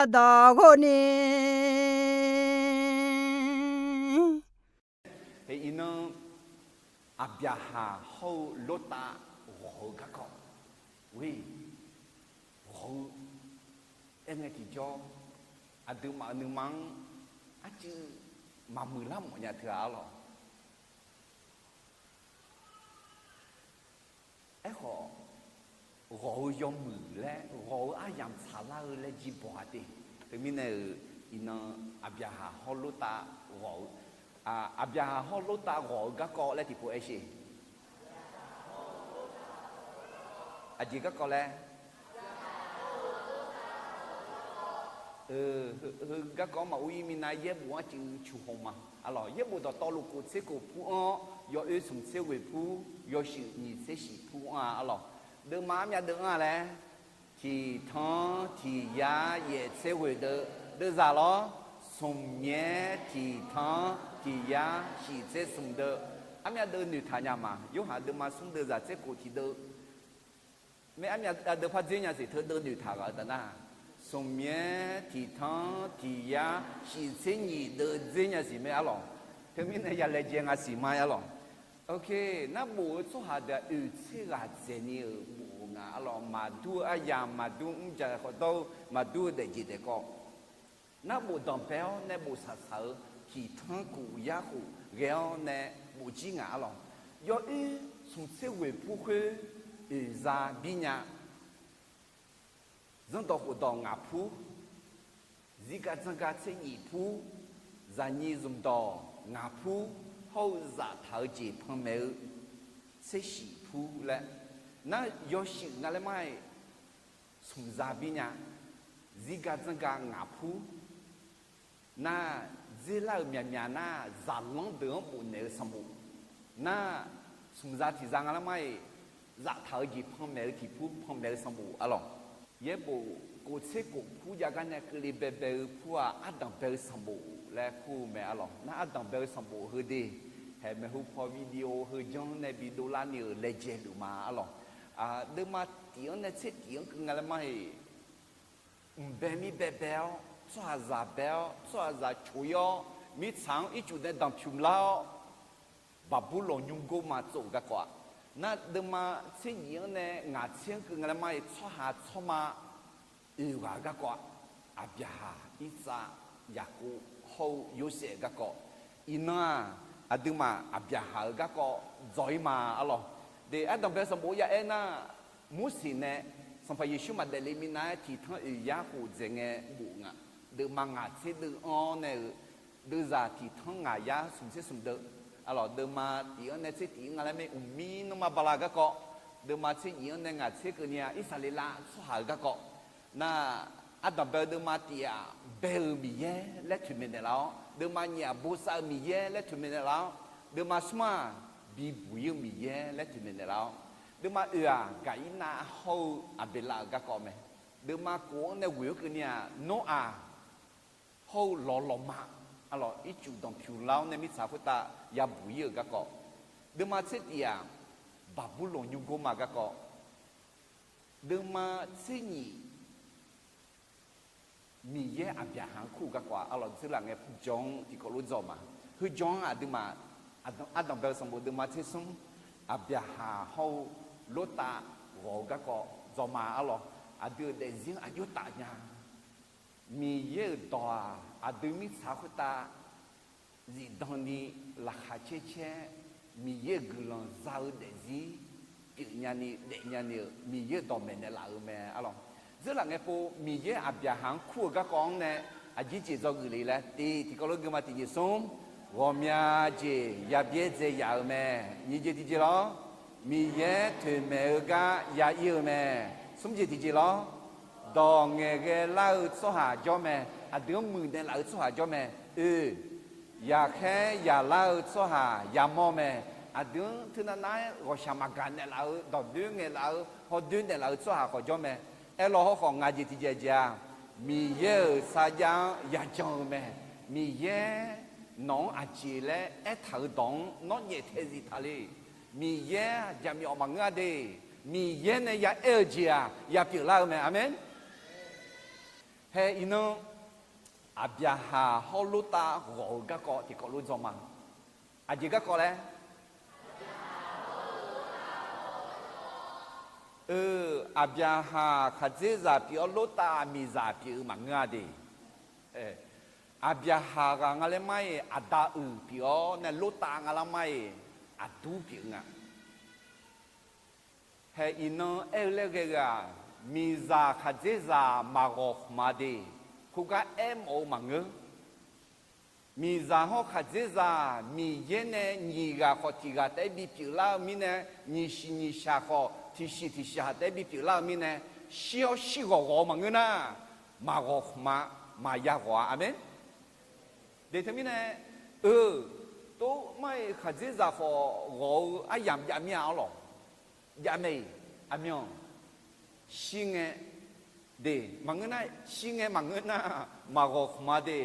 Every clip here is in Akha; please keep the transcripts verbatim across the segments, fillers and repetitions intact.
ardawq ghov ni. Iqnan, Aqbyaqhaq hawr-eu Lortav ghawq-eu garkawv, ghawq-eu, aerngae tiqjawr, aqduimaf-euq nuima-anr arcuiv maqmuiq lar mawf nya teu-aq arlawq. Aerkhawf, ghawq-eu yawmuiq laer ghawq-eu aryamq tsaqlar-eu laer jirbawq-a te. Teumirnae-euq, iqnan Aqbyaqhaq hawr Lortav ghawq-eu, Aqbyaqhaq hawr Lortav ghawq-eu garkawv laer tiqpov aer sher. Aqjeq garkawv laer, heu garkawv-anr maqur-ir minav yaerbof-anr cuiv cuqhaw ma. Arlawq, yaerbof dawqtawvluf kof tser kof pur-anr, yawoer smq tser ghoeq pur, yawshuif nyiq tser shif pur-anr-a arlawq. Deuvma armyav deuv-anr-a laer, tiq tanr tiq yar yaef tser ghoeq deuv, deuvzaq lawr, smq nyaer tiq tanr tiq yar shif tser smq deuv, armyav deuv noeqtaq nya ma. Yorhaq deuvma smr deuvzaq tser kof tiqdeuv, mae armyav deuv par dzer nya siq, teudeuv noeqtaq ghaq-eu taf nar, smq nyaer tiq tanr tiq yar shif tser nyiq deuv dzer nya siq mae arlawq. Teumirnae ya laejae nga siq ma arlawq. Nar bof-eu tsawrhaq deuq-aq oeq tser ghaq dzaeqni-euq bof-eu nga arlawq. Maqdur-eu aryamq, maqdur mrjaq khawfdawr-eu, maqdur-eu daefjeq daefkawv, nar bof danqbae-awr nae bof saqsaq-eu tiq tanr khof yar khof ghae-awr nae bof jir ngaq arlawq. Yawoer smq tser ghoeq pur khoer oeq za bir nya. Zanrdawq khofdawq ngaq pur, zirgaq dzanrgaq tser nyif pur, zaqnyiq zmqdawq ngaq pur, hawr-eu zaftaq-eu jeq panmaeq-eu tser shif pur laer, nar yawshuif nga laer mar-iq smq za bir nya, zirgaq dzanrgaq ngaq pur, nar dzerlar-euq myaqmyaq nar zaqlanr deuq-anr bofnaeq-eu sanqbof, nar smq za tiq za nga laer mar-iq zaftaq-eu jeq panmaeq-eu tiq pur, panmaeq-eu sanqbof arlawq. Yaerbof kof tser kof pur jav gar nae keuvle baebae-eu pur-aq, ardanqbae-eu sanqbof laer kur-eu mae arlawq. Nar ardanqbae-eu sanqbof heudeuq, haeq maeqhu paw video heu janr nae bi dovlar ni-euq laejae luf ma arlawq. Deuvma tiq-anr nae tser tiq-anr keuv nga laer mar-iq, mqbae mir baebae-awr, tsawrhaqzaq bae-awr, tsawrhaqzaq coq-ir-awr, mirtsaq-anr ircuf nae danqpyuq lar-awr, Baqburlawq nymrgor ma tsov-euq garkawv-aq, nar deuvma tser nyif-anr nae ngaq tser-anr keuv nga laer mar-iq tsawrhaq tsawrma oeq ghaq-eu garkawv-aq, Aqbyaqhaq, Irtsav, Yaqkov hawr-eu Yorsaev-eu garkawv, iqnan-aq, aqduimaf Aqbyaqhaq-eu garkawv dzaw-ir ma arlawq. De, ardanqbae sanqbof ya aer nar, Morseq nae Sanqpaq Yeqsur maqdaef le minav-aer tiq tanr oeq yar khof dzaeq ngae bof nga. Deuvma ngaq tser deuv-anr nae-euq, deuvzaq tiq tanr ngaq yar smq tser smq deuv. Arlawq, deuvma tiq-anr nae tser tiq-anr nga laer mae, mqmir nanrma bala garkawv, deuvma tser nyif-anr nae ngaq tser keuvni-a Irsaqleqlav tsawrhaq-eu garkawv. Nar, ardanqbae-eu deuvma tiq-aq, bae-euq Miqyaer laer toeqmaeq naeqlaf-awr, deuvma nyiq-aq, bosav-eu Miqyaer laer toeqmaeq naeqlaf-awr, deuvma smr-aq, bibuq-ir-eu Miqyaer laer toeqmaeq naeqlaf-awr, deuvma oeq-aq, Gaqirnav hawr-eu Aqbeqlav-euq garkawv mae. Deuvma kof-anr nae ghoeq-awr keuvni-aq, Nawr-aq hawr-eu lawqlawqma, arlawq, ircuf danqpyuq lar-awr nae mirtsaq khoertav yabuq-ir-euq garkawv. Deuvma tser tif-aq, Baqburlawq nymrgor ma garkawv. Deuvma tser nyif, Miqyaer Aqbyaqhaq-anr kur-eu garkawv-aq, arlawq, dzeurlaf ngae purjan-anr tiqkawv lof dzaw ma. Heujawr-anr aqduimaf, ardanqbae-eu sanqbof deuvma tser smr, Aqbyaqhaq hawr-eu Lortav ghawq-eu garkawv dzaw ma arlawq. Aqdui-euq daefzir-anr aqjox taf nya. Miqyaer-euq dawq-aq, aqdui mirtsaq khoertav zifdan ni laqkhaq caer caer, Miqyaer-euq guiqlanq za-eu daefzir pyeuf nyani daef nyani-euq Miqyaer-euq dawqmaeq naeqlaf-euq mae arlawq. Dzeurlaf ngae pov Miqyaer Aqbyaqhaq-anr kur-eu garkawv-anr nae aqjeq jeq dzawgeuf le laer tiq tiqkawv lof gui ma. Tiq jeq smr, ghawqmya jeq yabyaer dzae yaf-eu mae. Nyiq jeq tiq jeq lawr, Miqyaer toeqmaeq-eu gar ya ir-eu mae. Smr jeq tiq jeq lawr, dawq ngaeqghae lar-eu tsawrhaq jawr mae. Aqdui-anr muiqnaeq laf-eu tsawrhaq jawr mae. Oe, yaqkhaer yaqlar-eu tsawrhaq yamawr mae. Aqdui-anr teunav nav-aer ghawqshaq maqgaq naeqlaf-eu, dawqdoer ngaeqlaf-eu, hawdoer naeqlaf-eu tsawrhaq khawf jawr mae. Aerlawr hawkhawf ngaq jeq tiq jeq jeq-aq, Miqyaer-euq sarjax-anr yajan-eu mae. Miqyaer nawq-anr aqjeq laer aertaq-euq dawq-anr nawr nyaeftaeq zif taq le. Miqyaer jaqmyawf maqngeur-a de. Miqyaer nae ya aer-eu jeq-aq ya pyeuflar-eu mae. Aqmeq. Hae iqnan, Aqbyaqhaq hawr Lortav ghawq-eu garkawv tiqkawv lof dzaw ma. Aqjeq garkawv laer? Eu, Aqbyaqhaq khaqdzerzaq pyeuf-awr Lortav miqzaq pyeuf-eu maqngeur-a de. Aqbyaqhaq ghaq nga laer mar-iq aqda uiq pyeuf-awr nae Lortav nga laer mar-iq aqdur pyeuf-eu nga. Hae iqnan aer-eu laer ghae-eu-aq, miqzaq khaqdzerzaq maqghawq khmq-a de. Khoergar aermawf-eu maqngeur. Miqzaq hawr khaqdzerzaq Miqyaer nae nyiq ghaq khawf tiq ghaq taef-aer bipyeuf lar-eu mirnae, nyiq siq nyiq shaq khawf tiq siq tiq shaq taef-aer bipyeuf lar-eu mirnae, shir-awr shir ghawq ghawq-eu maqngeur nar, maqghawq khmq-a, maqya ghawq-a. Aqmeq. De teumirnae, eu, tov mar-iq khaqdzerzaq khawf ghawq-eu aryamq jav mir-a arlawq. Jav mae-iq, aqmyanq, shir ngae, de, maqngeur nar, shir ngae maqngeur nar, maqghawq khmq-a de.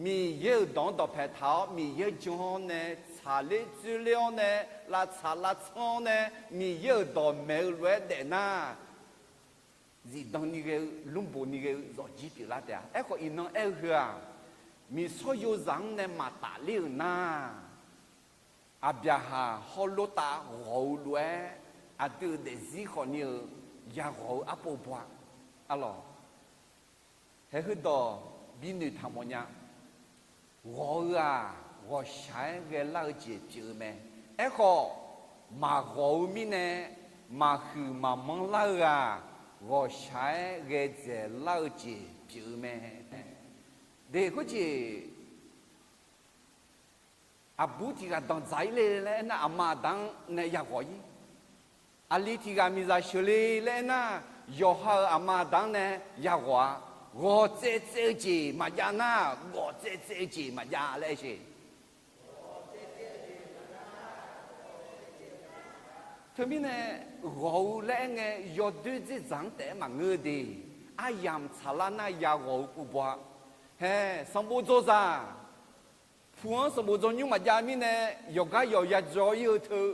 Miqyaer-euq dawq-anr dawqpae taq-awr, Miqyaer jan-awr nae, tsaqler dzoerler-awr nae, lavtsaq lavtsanr-awr nae, Miqyaer-euq dawqmaeq-eu lof-aer daef nar, zifdan ni ghae-eu, lmrboq ni ghae-eu zawqjir pyeuflar taef-a. Aerkhawf, iqnan aer-eu heu-aq, miqsawr yozaq-anr nae maqtafler-euq nar, Aqbyaqhaq hawr Lortav ghawq-eu lof-aer, aqdui-euq daefzir khawf ni-euq yaghawq-eu arpov baw-a. Arlawq, haeq heudawq binoeq taq mawf nya. Ghawq-eu-aq, ghawqshaq-aer ghaelar-eu jeq pyeuf-eu mae. Aerkhawf, maqghawq-eu mirnae, maqhuiq maqmanr lar-eu-aq, ghawqshaq-aer ghae dzaeqlar-eu jeq pyeuf-eu mae. De khoerjeq Aqbur tiq ghaq danqdzaq-ir le laer aernar, aqma aqda-anr nae yaghawq-ir. Aqli tiq ghaq miqzaq sheuqle laer aernar, yawqha-euq aqma aqda-anr nae yaghawq-a. Ghawq tsaev tsaev-eu jeq maqjav nar, ghawq tsaev tsaev-eu jeq maqjav laer aer sheq. Teumirnae, ghawq-eu laer aer ngae yawdoer dzerdzaq-anr taef-aer maqngeur de. Aryamq tsaqlar nar yaghawq-eu pov baw-a. Hae, sanqbof dzaw zaq, pu-anr sanqbof dzaw nymr maqjav mirnae, yawqgar yawq ya dzaw-ir-eu teu,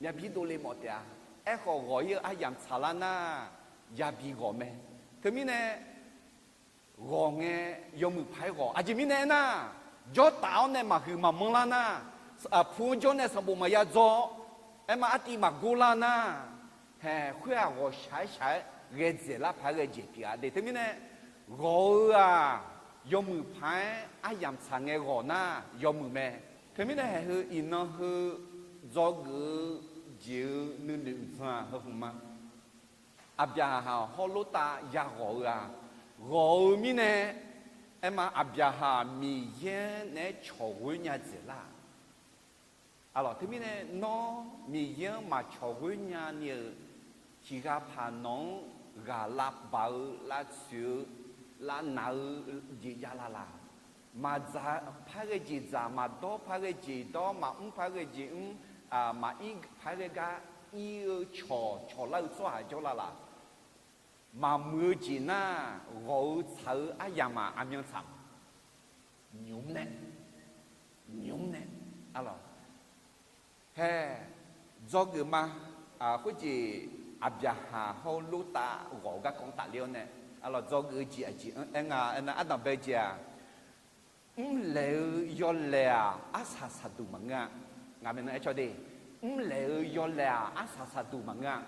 yabi dovle mawf taef-a. Aerkhawf, ghawq-ir-eu aryamq tsaqlar nar, yabi ghawq mae. Teumirnae, ghawq ngae, yawmuiq paq-aer ghawq. Aqjeq mirnae aernar, jawrtaf-awr nae maqhuiq maqmanr lar nar, pu-anr jawr nae sanqbof maqya dzaw, aerma artiv maqgor lar nar, hae, khoer-aq ghawqshaq-aer shaq-aer ghae dzaeqlar paq-aer ghae jeq pyeuf-a de. Teumirnae, ghawq-eu-aq, yawmuiq paq-aer aryamq tsaq ngae ghawq nar, yawmuiq mae. Teumirnae, haeq heu iqnan heu dzawgeuf-eu jeq-eu nuinoeq uqdzan-aq heu hmq ma. Aqbyaqhaq hawr Lortav yaghawq-eu-aq, ghawq-eu mirnae, aerma Aqbyaqhaq Miqyaer naeq-aer cawq ghoer nya dzaeqlar-aq. Arlawq, teumirnae nawr Miqyaer-anr maqcawq ghoer nya ni-euq tiq ghaq paq nawq-anr ghaq lavbaq-eu, lavtsoeq-eu, lavnaq-eu jeq jav la laq? Maqdzaq paq-aer ghae jeq dzaq, maqdawr paq-aer ghae jeq dawr, maqmr paq-aer ghae jeq mr, maqir paq-aer ghae gar ir-eu cawq cawqlar-eu tsawrhaq jawr la laq? Maqmuiq-eu jeq nar, ghawq-eu tsaq-eu aryamq-aq aqmyan tsaq ma. Nymq mr nae, nymq mr nae, arlawq, hae, dzawgeuf ma. Khoerjeq Aqbyaqhaq hawr-eu Lortav ghawq-eu garkawv-anr tafler-awr nae, arlawq, dzawgeuf-eu jeq aqjeq aer nga aernar, ardanq bae-eu jeq-aq, mrlaeq-eu yawlaeq-aq arsaq saqduq maqngeur-a. Ngaq maeqnan aer cawq de, mrlaeq-eu yawlaeq-aq arsaq saqduq maqngeur-a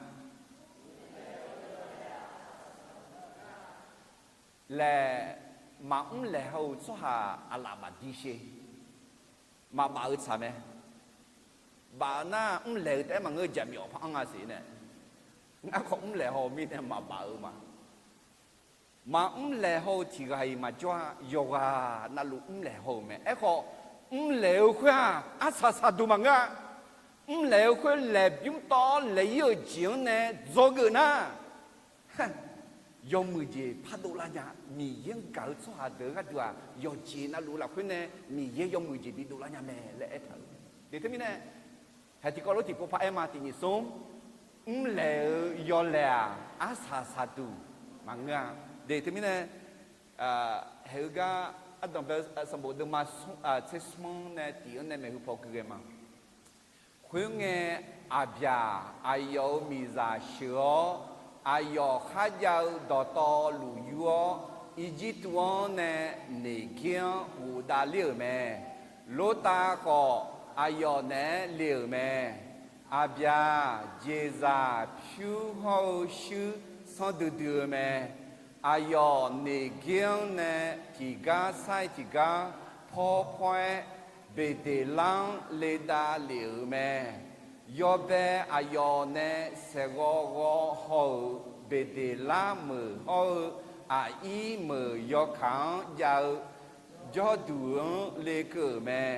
laer, maqmr laeq haw-euq tsawrhaq aqlaf bafdi sher. Maqbaf-eu tsaq mae. Baf-eu nar mrlaeq-eu taef-aer maqngeur, jaqmyawf par-anr nga siq nae. Ngar khawf mrlaeq haw-eu mirnae maqbaf-eu ma. Maqmr laeq haw-eu tiq ghaq-iq maqjawr-a. Yawqghaq navluf mrlaeq haw-euq mae. Aerkhawf, mrlaeq-eu khoer-aq arsaq saqduq maqngeur-a. Mrlaeq-eu khoer laeqbymr tawv-awr laeq-ir-euq jeq-anr nae dzawgeuf nar, yawmuiq jeq pardov lar nya. Miqyaer-anr gaq-eu tsawrhaq deuq-eu gharduq-aq, yawqjeq navluf lafkhoer nae Miqyaer yawmuiq jeq bidov lar nya mae laer aertaq-euq mae. De teumirnae, hae tiqkawv lof tiqpov par-aer ma. Tiq nyiq smr, mrlaeq-eu yawlaeq-aq arsaq saqduq maqngeur-a. De teumirnae, haeq-eu gar ardanq bae sanqbof deuvma tser smr nae tiq-anr nae maeqhu paw gui ghae ma. Khoerngae, aqbyaq aqyawf-euq miqzaq sheuq-awr, Aqyawf kharjav-eu dawqtawvluf yur-awr, Irjirtuv-anr nae Neqgir-anr ghofdav ler-euq mae. Lortav khawf, aqyawf naeq-aer le-euq mae. Aqbyaq jeqzaq pyur hawr-eu shuir sanrdui dui-eu mae. Aqyawf Neqgir-anr nae tiqgar sar-iq tiqgar pawr pawr-aer, Beqdeqlar-anr ledav lef-euq mae. Yawbae aqyawf nae saeqghawv ghawv haw-euq Beqdeqlar meuq hawr-eu aqir meuq yawkaq-anr jav-eu jawrduq-anr lekeuv-euq mae.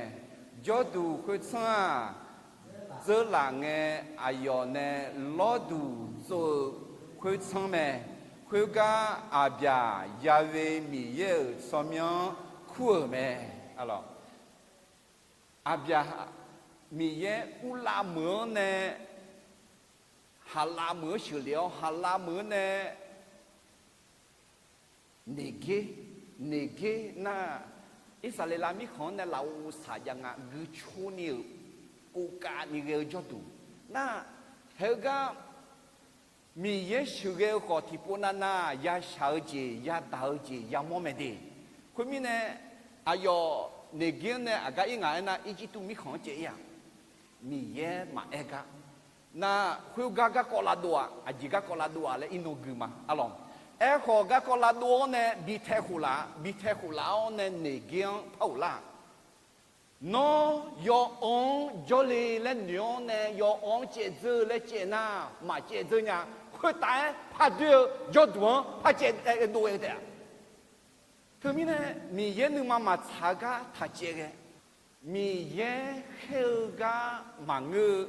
Jawrduq khoertsanr-aq, dzeurlaf ngae, aqyawf nae lawrduq tsov-eu khoertsanr mae. Khoergar Aqbyaq Ya'we Miqyaer-euq tsawrmyanr-anr kur-euq mae. Aqbyaq Miqyaer Urlav meuq-anr nae Haqlav meuq-anr sheuqlef-awr, Haqlav meuq-anr nae Neqgir, Neqgir nar, Irsaqleqlav mirkhanq-anr nae lafov saq jav nga guicorni-euq kovkavni ghae-eu jawrduq nar, haeq-eu gar Miqyaer sheuqghae-eu khawf tiqpov navnav yashaq-eu jeq yadaq-eu jeq yamawr mae de. Khoermirnae, aqyawf Neqgir-anr nae aqgar ir ngaq aernar, Irjirtuv mirkhanq-anr caev ir-aq, Miqyaer maqaer gar nar, khoergar garkawv lavdov-aq, aqjeq garkawv lavdov-aq laer irnan gui ma arlawq. Aerkhawf, garkawv lavdov-awr nae bi tae khof laf, bi tae khof laf-awr nae Neqgir-anr par ghoflar-aq, Nawr yawawv-anr jawrle laer noeq-awr nae yawawv-anr caevdzeur laer caev nar, maqcaevdzeur nya. Khoertav-aer pardoer-eu jawrduq-anr par caev dov-eu taef-a. Teumirnae, Miqyaer nuima maqtsaq-eu gar taq caev ghae, Miqyaer khaer-eu gar maqngeur-eu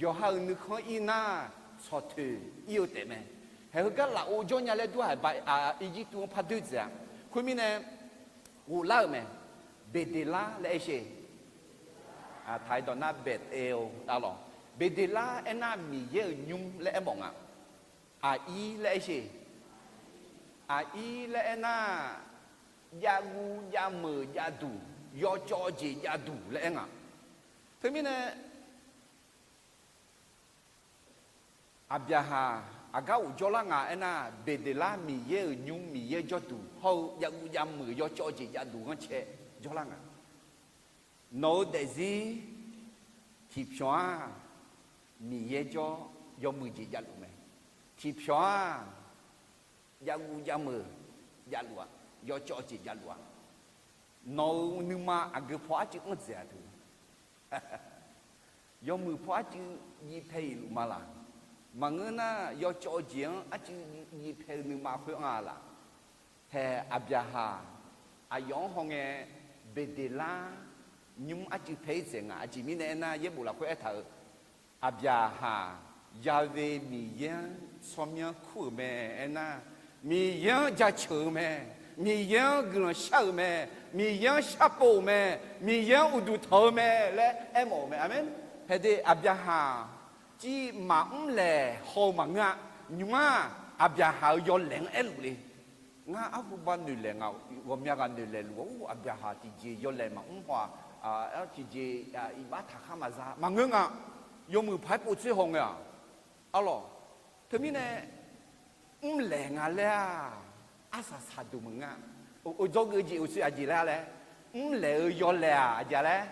yawqha-euq nuikhanr ir nar, tsawqtoeq ir-eu taef mae. Haeq heugar lafov jawr nya laer dur-aq, Irjirtuv-anr pardoer dzaeq-a. Khoermirnae, ghoflar-euq mae. Beqdeqlar laer aer sher. Taq-aer dawq nar Baeq-eu arlawq. Beqdeqlar aernar, Miqyaer-euq nymr laer aermawf nga. Aqir laer aer sher. Aqir laer aernar, javguv javmeuq javduq, yawcawv jeq javduq laer aer nga. Teumirnae, Aqbyaqhaq aqgar ghofjawr lar nga aernar, Beqdeqlar Miqyaer-euq nymr, Miqyaer jawrduq hawr-eu javguv javmeuq yawcawv jeq javduq ghanrcae jawrlar nga. Nawq-eu daefzir tiqpyawq-aq, Miqyaer jawr yawmuiq jeq javluf mae. Tiqpyawq-aq, javguv javmeuq javluf-aq, yawcawv jeq javluf-aq, nawq-euq nuima aqgeu paw arcuiv anr dzaeq-a teu. Yawmuiq paw arcuiv jiv pae-iq luf ma laq. Maqngeur nar, yawcawv jeq-anr arcuiv jiv pae-eu nuima khoer anr-a laq. Haeq Aqbyaqhaq aqyawf-anr hawngae, Beqdeqlar nymr arcuiv pae-ir dzaeq nga. Aqjeq mirnae aernar, yaerbof lafkhoer aertaq-euq, Aqbyaqhaq Ya'we Miqyaer-anr tsawrmyanr kur-euq mae aernar, Miqyaer-anr jaceuq-eu mae, Miqyaer-anr guiqlanq shar-euq mae, Miqyaer-anr sharpov-euq mae, Miqyaer-anr uqduq tanq-eu mae laer aermawf-euq mae. Aqmeq. Haeq de Aqbyaqhaq civ maqmr laeq haw-eu maqngeur-a. Nymr-aq, Aqbyaqhaq-euq yawlaeq-anr aerluf le. Ngar arhuba noeqlaeq nga, ghawqmya ghaq noeqlaeq luf-awr, Aqbyaqhaq tiqjeq yawlaeq maqmr haw-aq, tiqjeq iqbax taqkhar maqza maqngeur nga. Yawmuiq paq-aer povtser haw ngae-aq, arlawq. Teumirnae, mrlaeq nga laer-aq, arsaq saqduq maqngeur-a. Dzawgeuf jeq uqshoe aqjeq laer laer, mrlaeq-eu yawlaeq-aq aqjeq laer.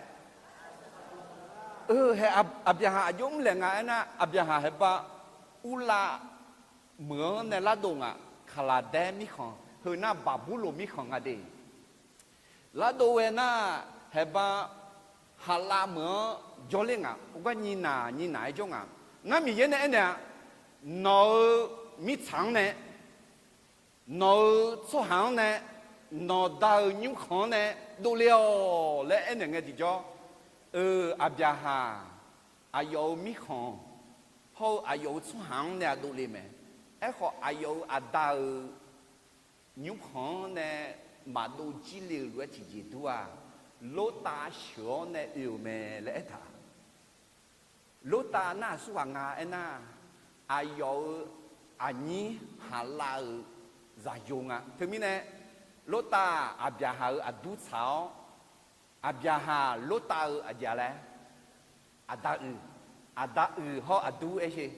Haeq Aqbyaqhaq aqjox mrlaeq nga aernar, Aqbyaqhaq haeqba Urlav meuq-anr nae lardov ngaq. Kaqlaqdaer mirkhanq, heu nar Baqburloq mirkhanq nga de. Lardov ghae nar, haeqba Haqlav meuq-anr jawrler ngaq. Khoergar nyiq naq nyiq naq-aer jawr ngaq. Nar Miqyaer nae aernaeq-a, nawq-euq mirtsaq-anr nae, nawq-euq tsawrhaq-anr nae, nawq da-euq nymrkhanq-anr nae dovle-awq laer aernaeq ngae tiqjawr, eu, Aqbyaqhaq aqyawf-euq mirkhanq hawr-eu aqyawf-euq tsawrhaq-anr nae aqdov le mae. Aerkhawf, aqyawf-euq aqda-euq nymrkhanq-anr nae maqdov jir le-euq lof-aer tiqjeq dur-aq, Lortav sheuq-awr nae oe-euq mae laer aertaq. Lortav nar aqsurghaq nga aernar, aqyawf-euq aqnyir Haqlav-euq zaqyo nga. Teumirnae, Lortav-aq Aqbyaqhaq-euq aqdur tsaq-awr, Aqbyaqhaq Lortav-eu aqjeq laer, aqda uiq, aqda uiq hawr aqdur aer sher.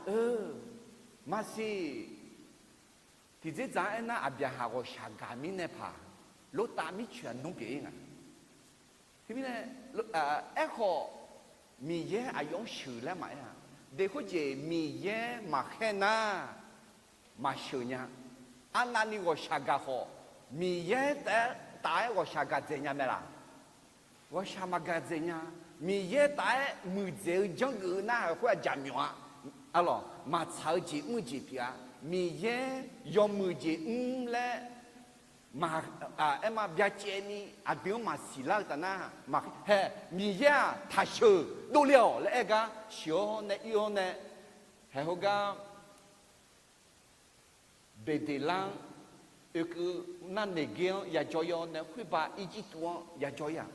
Eu, Maqsiq, tiqdzerdzaq-anr aernar, Aqbyaqhaq ghawqshaq gaq mirnae paq, Lortav mircoeq-aq nmr pyeuf-ir nga. Teumirnae, aerkhawf, Miqyaer aqyawf-anr sheuq laer maqaer-a. Deq khoerjeq Miqyaer maqkhaer nar, maqsheuq nya. Arnavni ghawqshaq gaq khawf, Miqyaer taef-aer taf-aer ghawqshaq gaq dzaeq nya mae laq? Ghawqshaq maqgaq dzaeq nya. Miqyaer taf-aer muiqdzaeq-eu janrgeuf-eu narhaq khoer-aq jaqmyawf-a. Arlawq, maqtsaq-eu jeq mr-eu jeq pyeuf-a. Miqyaer yawmuiq jeq mr laer maq, aer ma byacaevni aqdui-anr maqsiq lar-eu taf nar, maq, hae, Miqyaer-aq taqsheuq dovle-awq laer aer gar sheuq-awr nae ir-awr nae, haeq heugar Beqdeqlar-anr oekeuv nar Neqger-anr yajawr-ir-awr nae khoerba Irjirtuv-anr yajawr-ir-aq.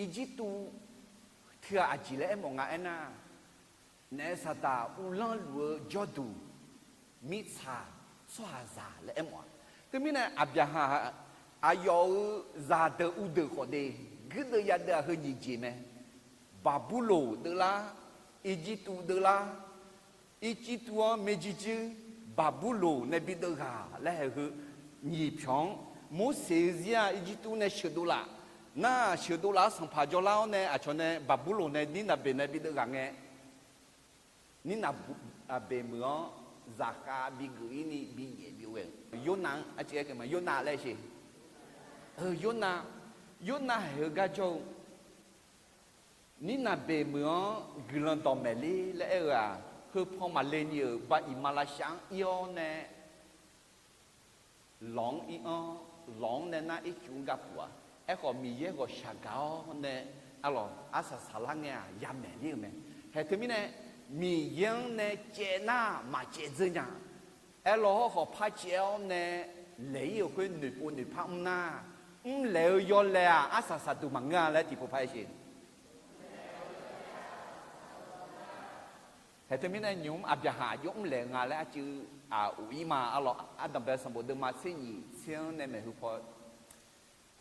Irjirtuv teughaq aqjeq laer aermawf nga aernar, naef saqdaq uvlanr luf-eu jawrduq mirtsaq tsawrhaqzaq laer aermawf-a. Teumirnae Aqbyaqhaq aqyawf-euq zaqdeuq uvdeuq khawf de, guirdeuv yadeuv-aq heu nyiq jeq mae. Baqburloq deuvlar, Irjirtuv deuvlar, Irjirtuv-anr maerjuir juir, Baqburloq nae bideuv ghaq laer haeq heu nyiq pyawq-anr, Morseq-eu zir-aq Irjirtuv nae sheuqdov laf, nar sheuqdov laf-awr sanqpaq jawrlar-awr nae aqcawq nae Baqburloq nae Nirnaqbeq nae bideuv ghaq ngae, Nirnaqbeq meuq-anr zaqkhav bigeuf-ir ni binyaef byov ghae-euq Yornav-anr arciv aer keuv ma, Yornav laer sheq. Yornav, Yornav haeq heugar jawr-eu Nirnaqbeq meuq-anr guiqlanq dawqmaeq ler laer aer-eu-aq, heupaw maqle ni-euq ba iqmalavshav-anr ir-awr nae, lawq-anr ir-anr, lawq-anr nae nar ircuf-anr gar puq-a. Aerkhawf Miqyaer ghawqshaq gaq-awr nae, arlawq arsaq saqlar ngae-aq yamaeq ler-eu mae. Haeq teumirnae, Miqyaer-anr nae caev nar maqcaev dzeur nya. Aerlawq hawrkhawf par caev-awr nae laeq-ir-euq khoer noeqpov noeqpar mr nar, mrlaeq-eu yawlaeq-aq arsaq saqduq maqngeur-a laer tiqpov par aer sheq. Haeq teumirnae nymq-mr Aqbyaqhaq aqjox mrlaeq-eu nga laer arcuiv aq of-ir ma. Arlawq ardanqbae sanqbof deuvma tser nyiq tser-anr nae maeqhu paw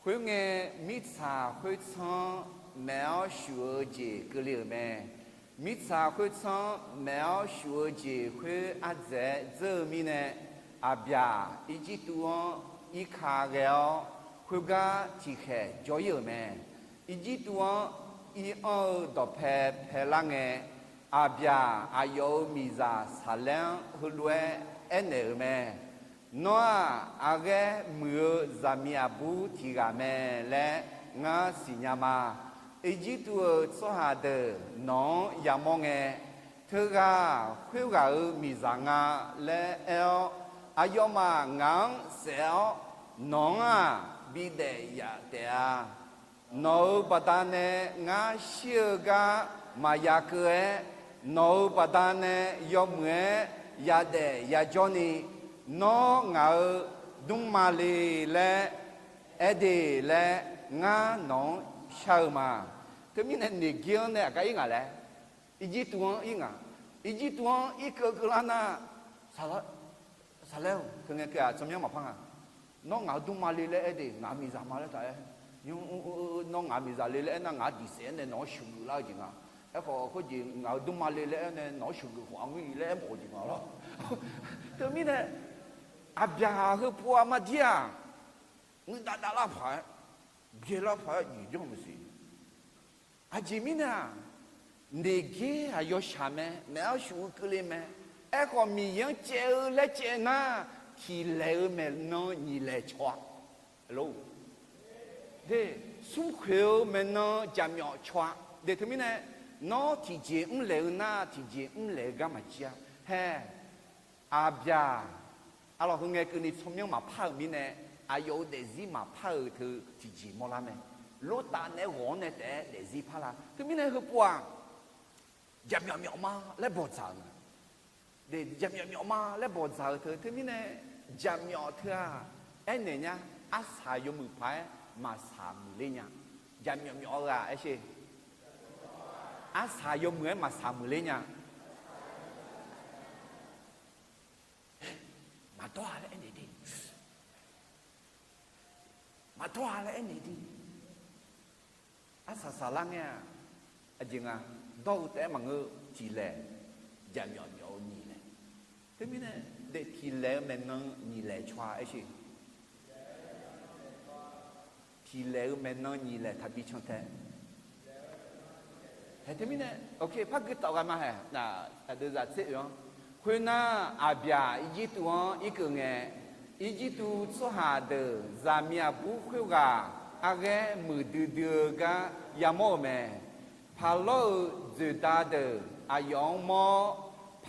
Khoerngae, mirtsaq khoertsanr-anr maef-awr shuf-eu jeq keuvle-euq mae. Mirtsaq khoertsanr-anr maef-awr shuf-eu jeq khoer ardzaeq-aer dzeur-eu mirnae, Aqbyaq Irjirtuv-anr irka ghae-awr, khoergar tiqkhaeq jawr-ir-euq mae. Irjirtuv-anr ir-anr-eu dawqpae paelar ngae, Aqbyaq aqyawf-euq miqzaq Saqlaer-anr heulof-aer aernaeq-euq mae. Nawr-aq, aqghaer muiq-eu zaqmiq aqbur tiq ghaq mae laer ngar siqnya ma. Irjirtuv-euq tsawrhaq deuq nawq-anr yamawr ngae, teughaq khoerghaq-euq miqzaq nga laer aer-awr, aqyawfmaf ngaq-anr saef-awr, nawq-anr-aq bidaef yaf taef-a. Nawq-euq baqdanae ngar shir-eu gar maqya keuv-aer, nawq-euq baqdanae yawmuiq-aer yadaef yajawrni, nawr ngaq-euq dmrma le laer aer de laer ngar nawq-anr shar-eu ma. Teumirnae Neqgir-anr nae aqgar ir ngaq laer, Irjirtuv-anr ir ngaq, Irjirtuv-anr irkeuv keuvlar nar, Saqlaer-or, teungae keuv-aq tsawrmyanr maqpar nga. Nawr ngaq-euq dmrma le laer aer de, ngaq-euq miqzaq ma laer taq aer. Nawr ngaq-euq miqzaq le laer aernar, ngaq-anr diqsaef-aer nae nawq-anr sheuqgeuf lar-eu jeq nga. Aerkhawf khoerjeq ngaq-euq dmrma le laer aer nae nawq-anr sheuqgeuf khawf aqngeur-i laer aermawf-eu jeq nga lawr. Teumirnae, Aqbyaqhaq heupov-aq mardir-aq, nuidav dav lar paq-aer, byaelar paq-aer jeq janr maqsiq. Aqjeq mirnae-aq, Neqgir-aq yawshaq mae, maef-awr shuf-eu keuvle mae. Aerkhawf Miqyaer-anr caev-eu laer caev nar, tiq laeq-eu maeqnan nyiq laeq caw-a. Alo, de, smrkhoeq-eu maeqnan jaqmyawf caw-a. De teumirnae, nawr tiqjeq mrlaeq-eu nar tiqjeq mrlaeq-eu gar maqjir-a. Hae, Aqbyaq, arlawq heu ngae keuvni tsawrmyanr maqpar-euq mirnae, aqyawf-euq daefzir maqpar-euq teu tiqjeq mawrlar mae. Lortav naeq-aer ghawq-anr nae taef-aer daefzir parlar. Teumirnae heupov-aq, jaqmyawf myawf ma laer bawqdzaq-euq nga. De, jaqmyawf myawf ma laer bawqdzaq-euq teu teumirnae, jaqmyawf teu-aq, aernaeq nya, arsaq yawmuiq paq-aer maqsaq muiqler nya. Jaqmyawf myawf-eu ghaq aer sher. Arsaq yawmuiq-aer maqsaq muiqler nya. Maqdawr-a laer aernaeq de. Maqdawr-a laer aernaeq de. Arsaq saqlar ngae-aq, aqjeq nga, dawr-eu taef-aer maqngeur, tiq laeq, jaqmyawf myawf-eu nyiq laeq. Teumirnae, daef tiqlaeq-eu maeqnan nyiq laeq tsawrhaq aer sher. Tiqlaeq-eu maeqnan nyiq laeq taqbi can tae. Hae teumirnae, ok, par gui tawf ghae ma hae. Aqdui zaq tser oe-anr, khoernar, Aqbyaq Irjirtuv-anr irkeuv ngae, Irjirtuv tsawrhaq deuq zaqmiq aqbur khoerghaq arghaer muiqdui dui-eu gar yamawr-euq mae. Paqlawr-euq dzoeqda deuq aqyawf-anr mawr,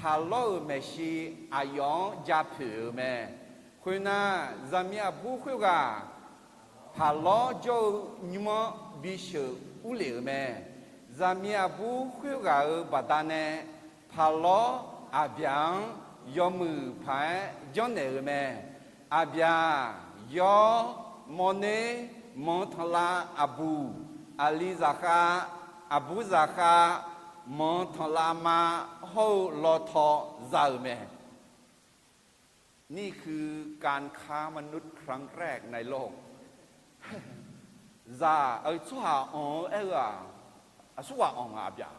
paqlawr-euq maeqshi aqyawf-anr ja poeq-euq mae. Khoernar, zaqmiq aqbur khoerghaq paqlawr jawr-eu nymr-anr bisheuq urlef-euq mae. Zaqmiq aqbur khoerghaq-euq baqdanae paqlawr Aqbyaq-anr yawmuiq paq-aer janrnaeq-euq mae. Aqbyaq, yawr, mawrner, manq tanqlav aqbuq, aqli zaqkhav, aqbur zaqkhav, manq tanqlav ma hawr-eu lawtaw za-euq mae. นี่คือการค้ามนุษย์ครั้งแรกในโลก Zaq-eu tsawrhaq anq-eu aer-eu-aq, aqsurghaq anq-aq Aqbyaq.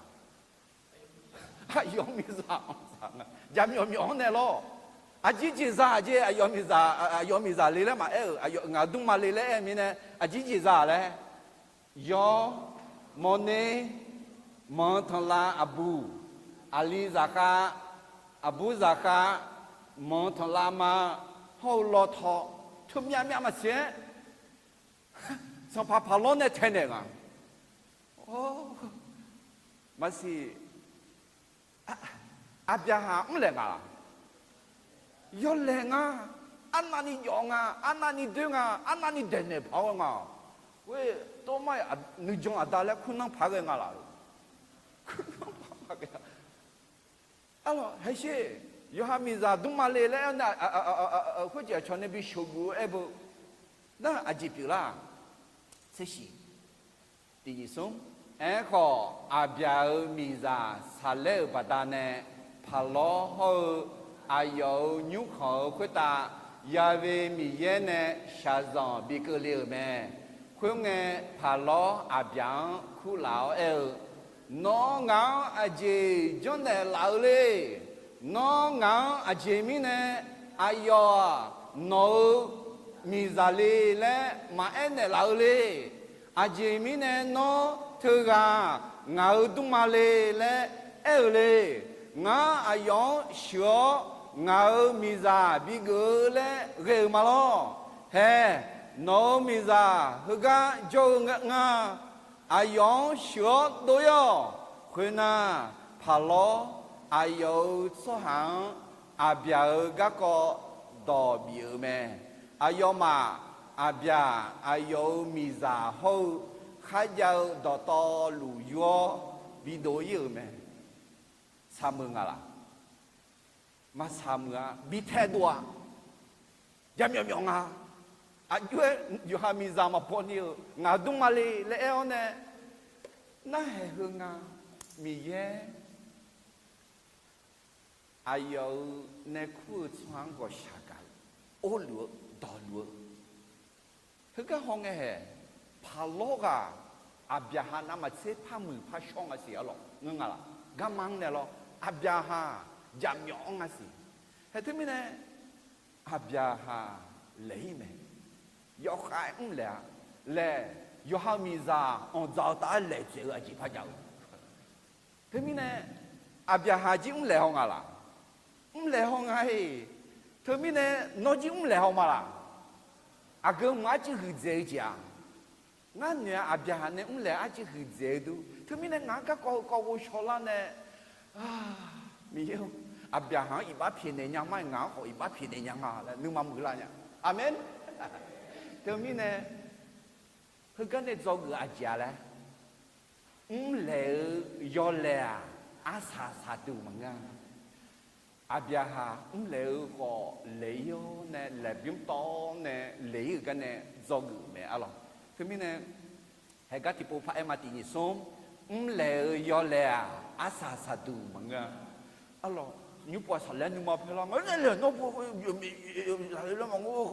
Aqyawf miqzaq anq dzaq nga. Jaqmyawf myawf-anr nae lawr. Aqjeq jeq za-aq jeq, aqyawf miqzaq, aqyawf miqzaq le laer maqaer-euq, aqyawf ngaq-euq dmrma le laer aer-eu mirnae, aqjeq jeq za-aq laer. Yawr, mawrner, manq tanqlav aqbuq, aqli zaqkhav, aqbur zaqkhav, manq tanqlav ma hawr-eu lawtaw, teumyav myav maqsiq-aer, sanqpaq paqlawr nae taenaeq nga. Maqsiq, Aqbyaqhaq mrlaeq nga laq? Yawlaeq nga. Arnavni jawf nga, arnavni doer nga, arnavni daeqnaeq paq-awr nga. Khoer tawrmar-iq nuijan aqda laer kurnan paq-aer ghae nga laq? Kurnan paq-aer ghae. Arlawq, haesher, yawqha miqzaq dmrma le laer aer-awr nae, khoerjeq aqcawq nae bi sheuqguf-eu aer beu. Nar aqjeq pyeuflar? Tsershiq, tiq nyiq smr. Aerkhawf, Aqbyaq-euq miqzaq saqlaer-euq baqdanae, paqlawr hawr-eu aqyawf-euq nymrkhanq-euq khoertav Ya'we Miqyaer nae shaqzanq bi keuvle-euq mae. Khoerngae, paqlawr Aqbyaq-anr kurlaf-awr aer-eu, Nawr ngaq-anr aqjeq janrnaeq laf-eu le? Nawr ngaq-anr aqjeq mirnae aqyawf-aq nawq-euq miqzaq le laer maqaer naeqlaf-eu le? Aqjeq mirnae nawr teughaq ngaq-euq dmrma le laer aer-eu le? Ngar aqyawf-anr sheuq-awr ngaq-euq miqzaq bigeuf-eu laer ghae-euq ma lawr. Hae, nawq-euq miqzaq heugar jawr-eu nga. Aqyawf-anr sheuq-awr dov-ir-awq. Khoernar, paqlawr aqyawf-euq tsawrhaq-anr Aqbyaq-euq garkawv dawq bif-euq mae. Aqyawfmaf Aqbyaq aqyawf-euq miqzaq hawr-eu kharjav-eu dawqtawvluf yur-awr bidov-ir-euq mae. Saqmeuq nga laq? Maqsaq meuq-a. Bi taedov-a. Jaqmyawf myawf nga. Aqjox-aer yawqha miqzaq maqbaw ni-euq ngaq dmrma le laer aer-awr nae, narhaq heu nga. Miqyaer aqyawf-euq nae kur-eu tsawrhaq-anr ghawqshaq gaq-eu, orluf-eu, dawqluf-eu. Heugar hawngae hae, paqlawr ghaq Aqbyaqhaq navmaqtser par muiq par shawr nga siq arlawq ngeur nga laq? Garma-anr nae lawr, Aqbyaqhaq jaqmyawf-anr nga siq. Hae teumirnae, Aqbyaqhaq laeq-ir mae. Yawkhav-aer mrlaeq-a laer, yawqha-euq miqzaq anqdzaq-eu taf-aer laeq dzaeq-eu aqjeq par jav-eu. Teumirnae, Aqbyaqhaq jir mrlaeq haw nga laq? Mrlaeq haw nga-iq. Teumirnae, nawr jir mrlaeq haw ma laq? Aqgeu mq arcuiv huiqdzaeq-eu jeq-aq, ngar noeq-a Aqbyaqhaq nae mrlaeq arcuiv huiqdzaeq-eu dur. Teumirnae ngaq-anr garkawv heukawv ghovshaw lar nae, Miqyaer-or, Aqbyaqhaq-anr iqbax pyaeqnaeq nya ma-iq, ngaq-anr khawf iqbax pyaeqnaeq nya nga laer nuima muiqlar nya. Aqmeq. Teumirnae, heugar nae dzawgeuf-eu aqjeq-a laer, mrlaeq-eu yawlaeq-aq, arsaq saqduq maqngeur-a. Aqbyaqhaq mrlaeq-eu khawf laeq-ir-awr nae laeqbymr tawv-awr nae laeq-ir-euq gar nae dzawgeuf-euq mae arlawq. Teumirnae, haegar tiqpov paraer ma tiq nyiq smr, mrlaeq-eu yawlaeq-aq, arsaq saqduq maqngeur-a. Arlawq, nymrpov-aq saqlaer nuima paerlar nga, laer nawr pov, zaqle laer maqngeur,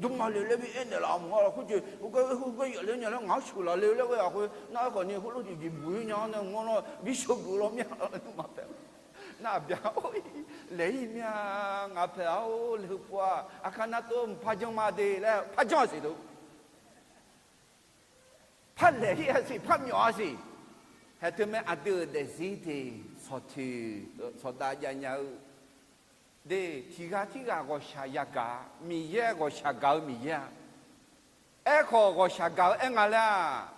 dmrma le laer bi aernaeq laf mq-a lawq. Khoerjeq heugar yaf le nya laer ngaq-anr sheuq laf le laer ghae-aq khoer nar, aerkhawf ni heulof jeqjeq buq-ir nya-awr nae mq-anr nar bisheuq geuf law mir-a laer nuima paer-a. Nar aqbyaq, laeq-ir mir-a, ngaq paeq-a-or, laeqheu pov-aq, aqkar nar tov mqpar janr ma de laer par janr-a siq dov. Par laeq-ir-a siq, par myawf-a siq. Haeq teu mae, aqdui-euq daefzir de, sawqtoeq sawqdav jav nya-eu de, tiqghaq tirghaq ghawqshaq yagaq, Miqyaer ghawqshaq gaq-eu Miqyaer-a. Aerkhawf, ghawqshaq gaq-eu aer nga laer-aq,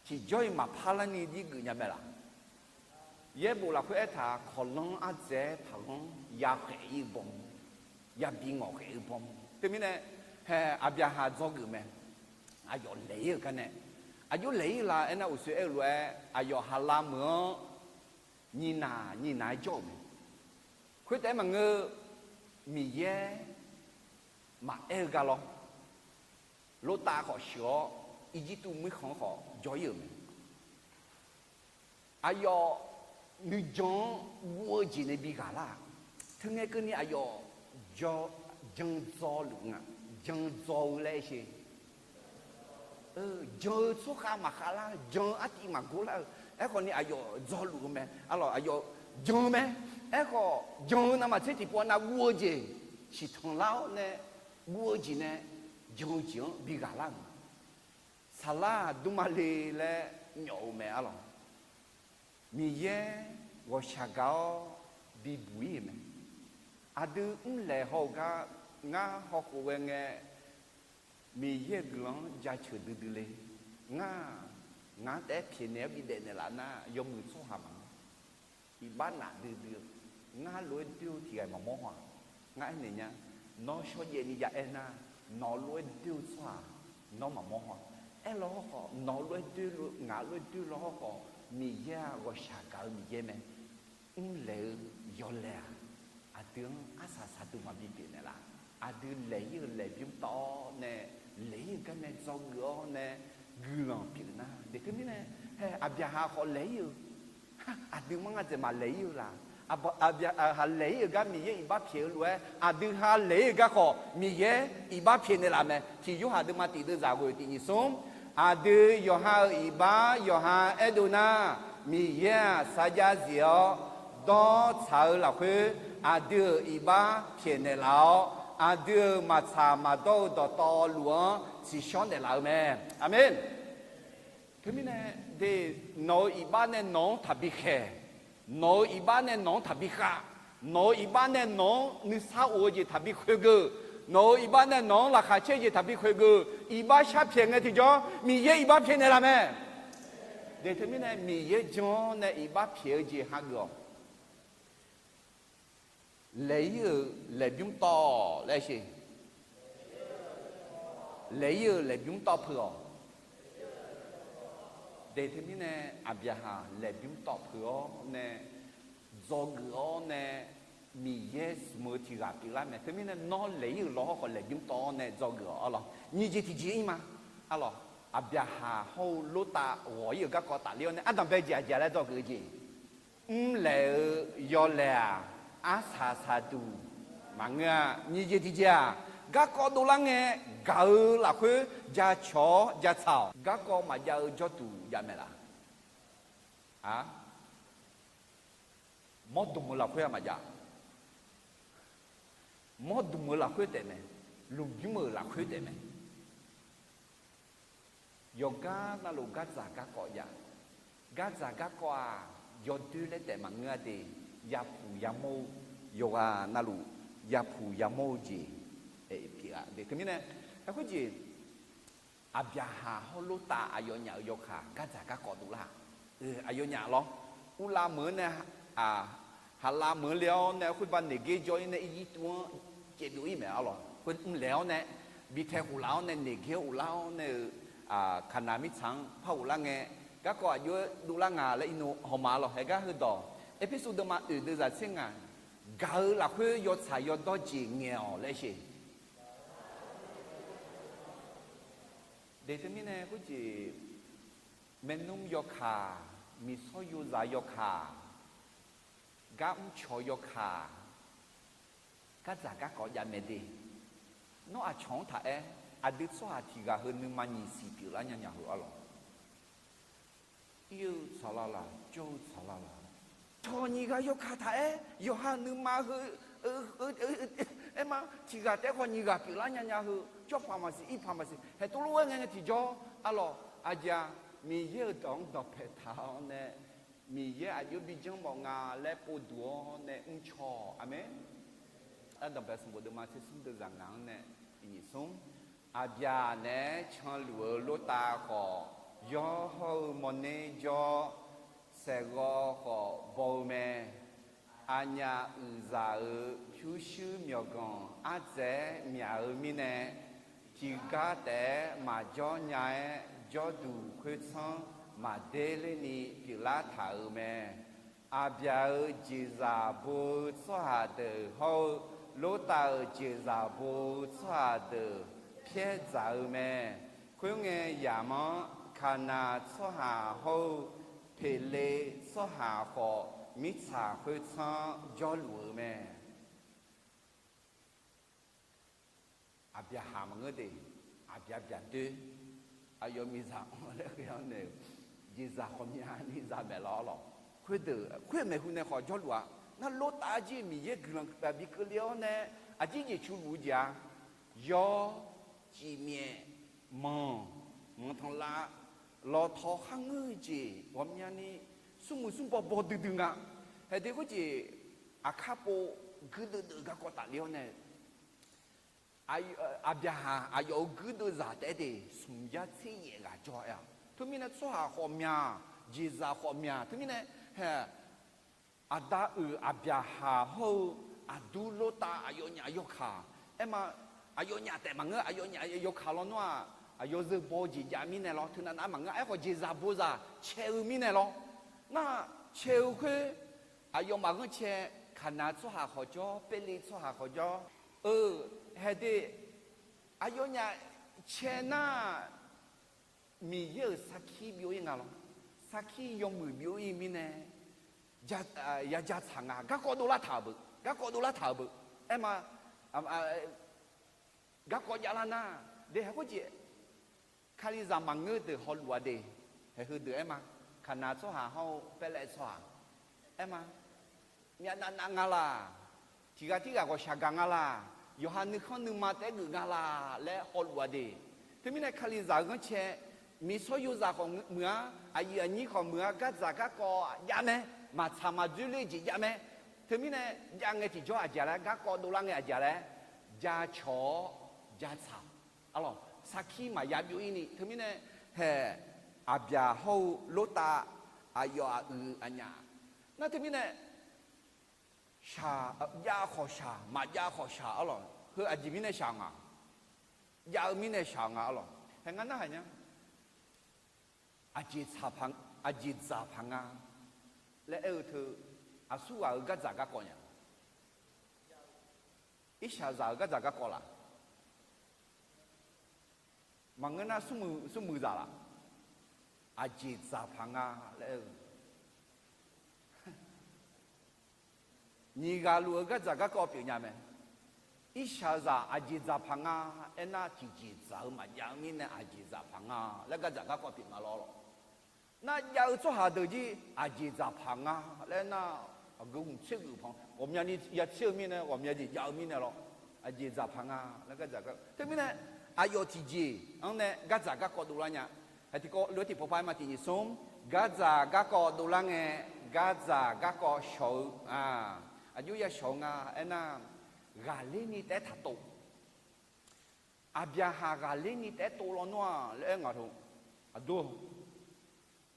tiqjawr-iq maqpar larni jir geuf nya mae laq? Yaerbof lafkhoer aertaq, kawqlanr ardzaeq-aer taqlanr, yakhaeq-ir-eu baw, yabi ngawqkhaeq-eu baw. Teumirnae, hae, aqbyaqhaq dzawgeuf mae. Aqyawf laeq-ir-eu gar nae, aqjox laeq-ir la aernar, uqshoe aer-eu lof-aer, aqyawf haqlav meuq-anr nyiqnaq nyiqnaq-aer jawr-euq mae. Khoertaef-aer maqngeur, Miqyaer maqaer-eu gar lawr. Lortav khawf sheuq-awr, Irjirtuv mirkhanq-anr khawf jawr-ir-euq mae. Aqyawf nuijan-anr guv-eu jeq nae bi ghaq lar-aq, teungae keuvni aqyawf jan dzaw luf nga, jan dzaw-eu laer sher. Jan-eu tsawrkhav maqkhav lar, jan-eu artiv maqgor lar-eu. Aerkhawf ni aqyawf dzaw luf-eu mae. Arlawq, aqyawf jan-eu mae. Aerkhawf, jan-eu navmaqtser tiqpov nav guv-eu jeq siqtanq lar-awr nae, guv-eu jeq nae jan-eu jeq-anr bi ghaq lar-euq mae. Saqlar-aq, dmrma le laer myawf-eu mae. Arlawq, Miqyaer ghawqshaq gaq-awr bibuq-ir-euq mae. Aqdui mrlaeq haw-eu gar ngar hawkhof ghae ngae, Miqyaer-euq guiqlanq-anr jaceuq duidui le. Ngar, ngaq-anr taef-aer pyaeqnaeq-awr bidaef naeqlaf nar, yawmuiq tsawrhaq maqngeur. Iqbax naf duidui-eu, ngar lof-aer doer-eu tiq ghaq maqmawr haw-aq. Ngar aernaeq nya, nawr shawrjaev ni ya aer nar, nawq lof-aer doer-eu tsawrhaq nawr maqmawr haw-aq. Aerlaw hawrkhawf, nawq lof-aer doer, ngaq lof-aer doer law hawrkhawf, Miqyaer-aq, ghawqshaq gaq-eu Miqyaer mae. Mrlaeq-eu yawlaeq-aq, aqdui-anr arsaq saqduq maqbi pyeuf naeqlaf. Aqdui laeq-ir-eu laeqbymr tawv-awr nae, laeq-ir-eu gar nae dzawgeuf-awr nae, guiqlanq pyeuf nar, de teumirnae, hae, aqbyaqhaq khawf laeq-ir-eu, aqdui manr ngar dzaeq maqlaeq-ir-eu laq? Aqbyaqhaq laeq-ir-eu gar Miqyaer iqbax pyaeq-eu lof-aer, aqdui ha laeq-ir-eu gar khawf Miqyaer iqbax pyaeq naeqlaf mae. Tiq Yorhaq deuvma tiq deuvzaq ghoeq tiq nyiq smr, aqdui yawqha-euq iqbax yawqha aerdov nar, Miqyaer-aq sarjax zif-awr dawr tsaq-eu lafkhoer, aqdui-euq iqbax pyaeqnaeq laf-awr, aqdui-euq maqtsaq maqdawr-eu dawqtawvluf-anr tsiqshawr naeqlaf-eu mae. Aqmeq. Teumirnae, de, nawq-euq iqbax nae nawq-anr taqbi khaeq, nawq-euq iqbax nae nawq-anr taqbi khav, nawq-euq iqbax nae nawq-anr nuisar of-eu jeq taqbi khoergeu, nawq-euq iqbax nae nawq-anr laqkhaq caer-eu jeq taqbi khoergeu, iqbax shar pyaeq ngae tiqjawr Miqyaer iqbax pyaeqnaeq laf mae. De teumirnae, Miqyaer jan-awr nae iqbax pyaeq-eu jeq hageuf-awq. Laeq-ir-euq laeqbymr tawv laer sher. Laeq-ir-euq laeqbymr tawv peuq-awq. De teumirnae, aqbyaqhaq laeqbymr tawv peuq-awr nae, dzawgeuf-awr nae, Miqyaer zmq-eu tiq ghaq pyeuflar mae. Teumirnae, nawr laeq-ir-euq law hawrkhawf laeqbymr tawv-awr nae dzawgeuf-awq. Arlawq, nyiq jeq tiqjeq-ir ma. Arlawq, aqbyaqhaq hawr-eu Lortav ghawq-ir-euq garkawv tafler-awr nae ardanqbae jeq aqjeq laer dzawgeuf-eu jeq, mrlaeq-eu yawlaeq-aq, arsaq saqduq maqngeur-a. Nyiq jeq tiqjeq-aq, garkawv dovlar ngae, gaq-eu lafkhoer jacawq-awr jatsaq-awq. Garkawv maqjav-eu jawrduq jav mae laf? A, mawrdmq-eu lafkhoer-aq maqjav. Mawrdmq-eu lafkhoer taef mae, lmqbymr-euq lafkhoer taef mae. Yawqgar navluf gardzaq garkawv jav. Gardzaq garkawv-aq, yawdoer laer taef maqngeur-a de, yapuq yamawr-eu, yawqghaq navluf yapuq yamawr-eu jeq pyeuf-a de. Teumirnae, aerkhoer jeq, aqbyaqhaq hawr Lortav aqyawfnyaf-euq yawkaq gardzaq garkawv dovlar-aq, aqyawfnyaf lawr, uvlav meuq-anr nae, haqlav meuq-anr le-awr nae khoerba Neqgaer jawr-ir nae Irjirtuv-anr caevbyov-ir mae. Arlawq, khoer mrlaeq-awr nae, bi tae khoflaf-awr nae Neqgaer-anr uvlar-awr nae-eu, Kaqnaq mirtsaq-anr par uvlar ngae, garkawv aqjox-aer dovlar nga laer irnu hawma lawr. Haegar heudawq Erpersu deuvma oeq deuvzaq tser ngaq, gaq-eu lafkhoer yawtsaq yawdawr jeq ngaeq-awq laer sher. De teumirnae khoerjeq, maernmr yawkaq, miqsawr yozaq yawkaq, gar mrcawq yawkaq, gardzaq garkawv jav mae de. Nawr aqcawq-anr taq aer, aqdui tsawrhaq tiq ghaq heu nuima nyiq siq pyeuflar nya nya heu arlawq. Ir-eu tsaqlaq laq, jawr-eu tsaqlaq laq, Cawq nyiq ghaq yawkaq taq-aer, yawqha nuima heu, aer ma, tiq ghaq taef-aer khawf nyiq ghaq pyeuflar nya nya heu, tsawrpaq maqsiq, irpaq maqsiq, haeq tov lof-aer ngae ngae tiqjawr, arlawq, aqjeq-aq, Miqyaer-euq dawq-anr dawqpae taq-awr nae, Miqyaer aqjox bi janr mawf nga laer povduq-awr nae mrcaw-awq. Aqmeq. Ardanqbae sanqbof deuvma tser smr deuvzaq ngaq-anr nae, nyiq smr. Aqbyaq naeq-aer canluf-eu Lortav khawf, yawr hawr-eu mawrner jawr, saeqghawv khawf baw-eu mae. Aqnyaf uiqzaq-euq pyurshuir myawqganq ardzaeq-aer myaq-eu mirnae, tiqgar taef-aer maqjawr nya-aer, jawrduq khoertsanr maqder lerni pyeuflar taq-euq mae. Aqbyaq-euq jeqzaq bo-eu tsawrhaq deuq hawr-eu, Lortav-euq jeqzaq bo-eu tsawrhaq deuq pyaer dzaq-eu mae. Khoerngae, yamq-anr Kaqnaq tsawrhaq hawr-eu, Peqle tsawrhaq khawf, mirtsaq khoertsanr jawrluf-eu mae. Aqbyaqhaq maqngeur de, aqbyaq byaqdoer, aqyawf miqzaq anr laer ghae-awr nae-euq jeqzaq khawf myavni zaq maeq lawr lawq. Khoerdeuq khoer maeqhu nae khawf jawrluf-a. Nar Lortav jir Miqyaer guiqlanq bi keuvle-awr nae, aqjir jeq cu luf-eu jeq-a. Yawr, cifmyaef, manq, manqtanqlav, lawtaw kharngeur-eu jeq ghawqmyani smrmuiq smrbaw baw duidui nga. Haeq de khoerjeq aqkar pov guirdeuv deuv garkawv tafle-awr nae, aqbyaqhaq aqyawf-euq guirdeuv zaq taef-aer de smq yar tser yaef ghaq jawr-a. Teumirnae tsawrhaq khawf myaq, jeqzaq khawf myaq. Teumirnae, haeq, aqda uiq aqbyaqhaq hawr-eu aqdur Lortav aqyawfnyaf yawkaq. Aer ma, aqyawfnyaf taef maqngeur, aqyawfnyaf yawkaq lawnmr-aq, aqyawf zeu baw-eu jeq jav mirnae lawr, teunav nav maqngeur. Aerkhawf jeqzaq bozaq cae-eu mirnae lawr. Nar, cae-eu khoer, aqyawfmaf ghanrcae, Kaqnaq tsawrhaq khawf jawr, Perle tsawrhaq khawf jawr-eu, haeq de, aqyawfnyaf cae nar, Miqyaer-euq sarkir byov-ir nga lawr. Sarkir yawmuiq byov-ir mirnae, yaja tsaq nga. Garkawv dovlar taq-euq beu, garkawv dovlar taq-euq beu. Aer ma, garkawv javlar nar, de haeq khoerjeq, Kalizaq maqngeur deuq hawluf-a de, haeq heudeuq aer ma, Kaqnaq tsawrhaq hawr-eu Perle tsawrhaq, aer ma, myavnav nav nga laq, tiq ghaq tirghaq ghawqshaq gaq nga laq, yawqha nuikhanr nuima taef-aer geuf nga laq laer hawluf-a de. Teumirnae Kalizaq-euq ghanrcae, miqsawr yozaq khawf muiq-a, aqyuif aqnyir khawf muiq-a, gardzaq garkawv jav mae, maqtsaq maqdzoer ler jeq jav mae. Teumirnae jav ngae tiqjawr aqjeq laer, garkawv dovlar ngae aqjeq laer, jacawq-awr jatsaq. Arlawq, sarkir maqya byov-ir ni. Teumirnae, haeq, aqbyaq hawr-eu Lortav, aqyawf aqyuif aqnyaf. Nar teumirnae, shaq, jav khawf shaq, maqjav khawf shaq arlawq. Heu aqjeq mirnae shaq nga. Jav-eu mirnae shaq nga arlawq. Haeq ngar narhaq nya. Aqjeq, aqjeq dzaq paq nga laer aer-eu teu, aqsurghaq-euq gardzaq garkawv nya. Irshaqzaq-euq gardzaq garkawv laq? Maqngeur nar smrmuiq zaq laq? Aqjeq dzaq paq nga laer aer-eu nyiq ghaq luf-eu gardzaq garkawv pyeuf nya mae. Irshaqzaq aqjeq dzaq paq nga aernar, tiqjeq dzaq-eu maqjav-eu mirnae aqjeq dzaq paq nga laer gardzaq garkawv pyeuf nga lawr lawq. Nar jav-eu tsawrhaq deuq jir aqjeq dzaq paq nga laer aernar, aqgeu hmq tser geuf pan ghawqmyani ya tser-eu mirnae, ghawqmya jeq jav-eu mirnae lawr. Aqjeq dzaq paq nga laer gardzaq gar, teumirnae aqyawf tiqjeq-anr nae gardzaq garkawv dovlar nya. Haeq tiqkawv lof-aer tiqpawf par aer ma, tiq nyiq smr, gardzaq garkawv dovlar ngae, gardzaq garkawv shawq-eu, aqjox ya shawq-eu nga aernar, ghaqler ni taef-aer taqtov. Aqbyaqhaq ghaqler ni taef-aer tov lawnmr-aq laer aer ngaq teu, aqdur,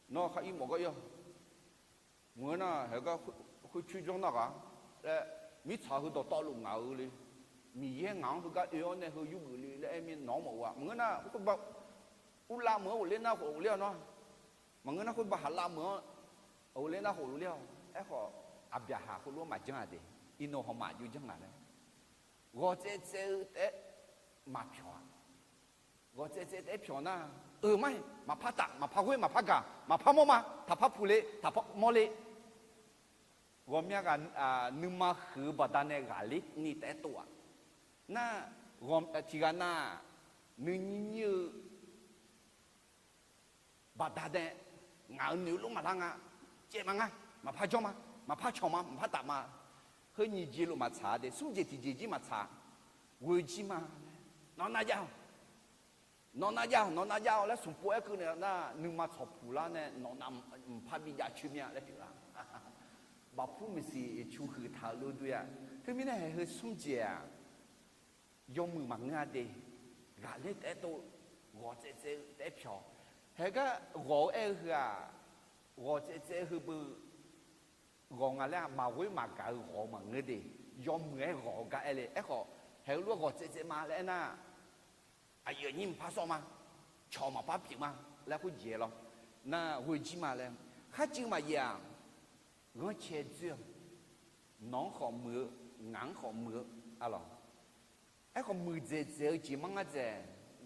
nawr khar ir mawf gar ir-awq. Maqngeur nar, haeq gar khoercoer janr nar ghaq laer, mirtsaq heu dawqtawvluf ngaq-eu le, Miqyaer ngaq-anr heugar oe-awr nae heu yurgeuf le laer aer mir nawq-anr mawf-eu-aq. Maqngeur nar, khoerbav urlav meuq-anr ghofler nar maqngeur nar, khoerbav haqlav meuq-anr ghofler nar khofluf ler-awq. Aerkhawf, aqbyaqhaq khoerlof-aer maqjanr-a de, iqnan hawmaf jov janr ngaq laer, ghawqtsaev tsaev-eu taef-aer maqpyawq-a. Ghawqtsaev tsaev taef-aer pyawq nar, euq mar-iq maqpar taf, maqpar ghoer, maqpar gaq, maqpar mawr ma, taqpar puq le, taqpar mawr le. Ghawqmya ghaq nuima huiq-eu baqdanae ghaqler ni taef-aer tov-aq. Nar, tiq ghaq nar, nuinyir nyir-eu baqdanae, ngaq-euq noeq lof maqlar nga, caev maqnga, maqpar jawr ma. Maqpar cawq ma, maqpar taf ma. Heu nyiq jeq lof maqtsaq-a de, smr jeq tiqjeq jir maqtsaq. Ghoe jir ma laer, nawq nav jav-awq, nawq nav jav-awq, nawq nav jav-awq laer smq pov-aer keuv naeq nar, nuima tsawqpuq lar nae nawq nav mqpar bi jav coer mir-a laer pyeuf-a. Baqpur maqsiq cu huiq taq-euq lof dur-a. Teumirnae haeq heu smr jeq-aq, yawmuiq maqngeur-a de. Ghaqler taef-aer tov-eu, ghawq tsaev tsaev-eu taef-aer pyawq. Haeq gar ghawq-eu aer-eu heu-aq, ghawq tsaev tsaev-eu heu beu ghawq nga laer-aq, maqghoer maqgaq-eu ghawq-eu maqngeur de. Yawmuiq-aer ghawq-eu gar aer le. Aerkhawf, haeq heulof-aer ghawq tsaev tsaev ma laer aernar, aqyuif aqnyir maqpar sawr ma, cawq maqpar pyeuf ma laer khoerjeq lawr. Nar ghoe jir ma laer, kharcuiv maqyaef-aq, ghanrcae dzoer-awq. Nawq-anr khawf muiq-eu, ngaq-anr khawf muiq-eu, arlawq. Aerkhawf, muiqdzaeq dzaeq-eu jeq manr ngar dzaeq,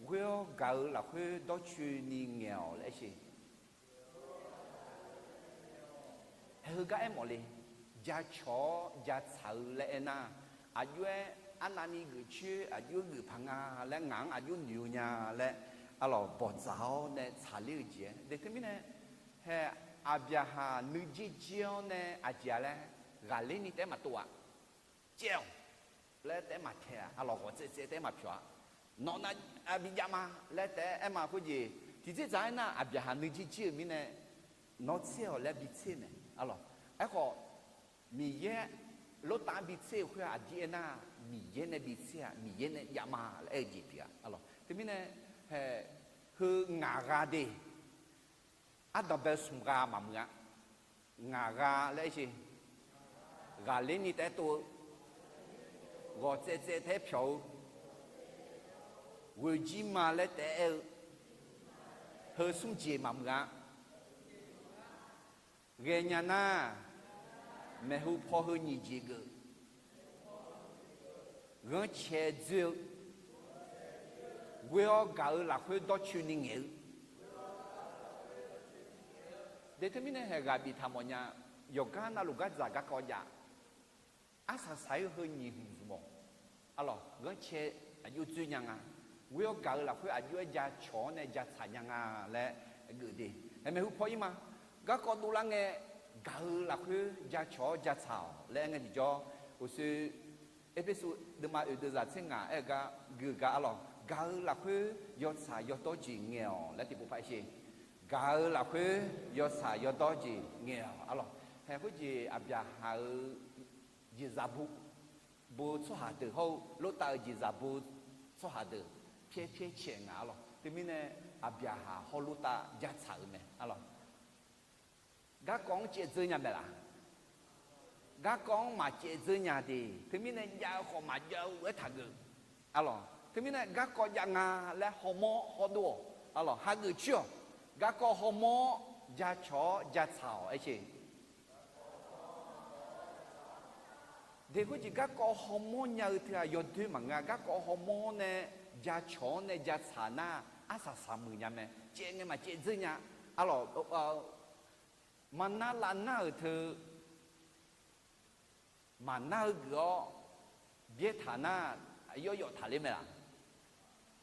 ghoer-awr gaq-eu lafkhoer dawrcoeni ngaeq-awq laer aer sher. Haeq heugar aermawf le. Jacawq-awr jatsaq-eu laer aernar, aqjox-aer arnavni geuf coer, aqjox-aer geuf paq nga laer, ngaq-anr aqjox noeq-eu nya laer, arlawq, bawqdzaq-awr nae tsaqler-eu jeq-aer de. Teumirnae, haeq Aqbyaqhaq nuijer jir-awr nae aqjeq-a laer ghaqler ni taef-aer maqtov-aq, caev-awq laer taef-aer maqtaeq-aq, arlawq, ghawq tsaev tsaev taef-aer maqpyawq-a. Nawq nav bi jav ma laer taef-aer aer ma khoerjeq, tiqtser dzaq-aer nar, Aqbyaqhaq nuijer jir-euq mirnae, nawr tser-awq laer bi tser mae, arlawq. Aerkhawf, Miqyaer, Lortav-anr bi tser-euq khoer-aq, aqdir aernar, Miqyaer nae bi tser-aq, Miqyaer nae jav ma laer aer-eu jeq pyeuf-a, arlawq. Teumirnae, haeq, heu ngaq gha de, ardanqbae smq gha maqmuiq-a. Ngaq gha laer aer sher. Ghaqler ni taef-aer tov-eu, ghawq tsaev tsaev taef-aer pyawq-eu, ghoe jir ma laer taef-aer aer-eu, heu smr jeq maqmuiq-a. Ghaenya nar, maeqhu paw heu nyiq jeq geuf, ghanrcae dzoer-eu, ghoer-awr gaq-eu lafkhoer dawrcoeni ngaeq-eu de. Teumirnae haeq ghaq biftaq mawfnya, yawqgar navluf gardzaq garkawv jav, arsaq saq-ir heu nyiq hmq zmq-awq. Arlawq, ghanrcae aqjox dzoer nya nga. Ghoer-awr gaq-eu lafkhoer aqjox-aer jacawq-awr nae jatsaq nya nga laer geuf de. Haeq maeqhu paw-ir ma. Garkawv dovlar ngae, gaq-eu lafkhoer jacawq-awr jatsaq-awq laer aer ngae tiqjawr, uqshoe Erpersu deuvma oeq deuvzaq tser ngaq aer-eu gar gui-eu gar, arlawq, gaq-eu lafkhoer yawtsaq yawdawr jeq ngaeq-awq laer tiqpov par aer sher. Gaq-eu lafkhoer yawtsaq yawdawr jeq ngaeq-awq, arlawq. Haeq khoerjeq Aqbyaqhaq-euq jeqzaq bu, bu tsawrhaq deuq hawr-eu Lortav-euq jeqzaq bu tsawrhaq deuq pyaer pyaer caeq ngaq, arlawq. Teumirnae Aqbyaqhaq hawr Lortav jatsaq-euq mae, arlawq. Garkawv-anr caev dzeur nya mae laq? Garkawv-anr maqcaev dzeur nya de. Teumirnae jav-eu khawf maqjav-eu lof-aer taqgeuf, arlawq. Teumirnae garkawv jav nga laer hawmawr hawdov-awq, arlawq, hageuf coer-awq. Garkawv hawmawr-awr jacawq-awr jatsaq-awq aer sher. De khoerjeq garkawv hawmawr nya-eu teu-aq yawdoer maqngeur-a. Garkawv hawmawr-awr nae jacawq-awr nae jatsaq nar, arsaq saq muiq nya mae. Caev ngae maqcaev dzeur nya, arlawq. Maqnar lavnar-euq teu, maqnar-eu geuf-awr byaertaq nar, yawr yawf taqler mae laq?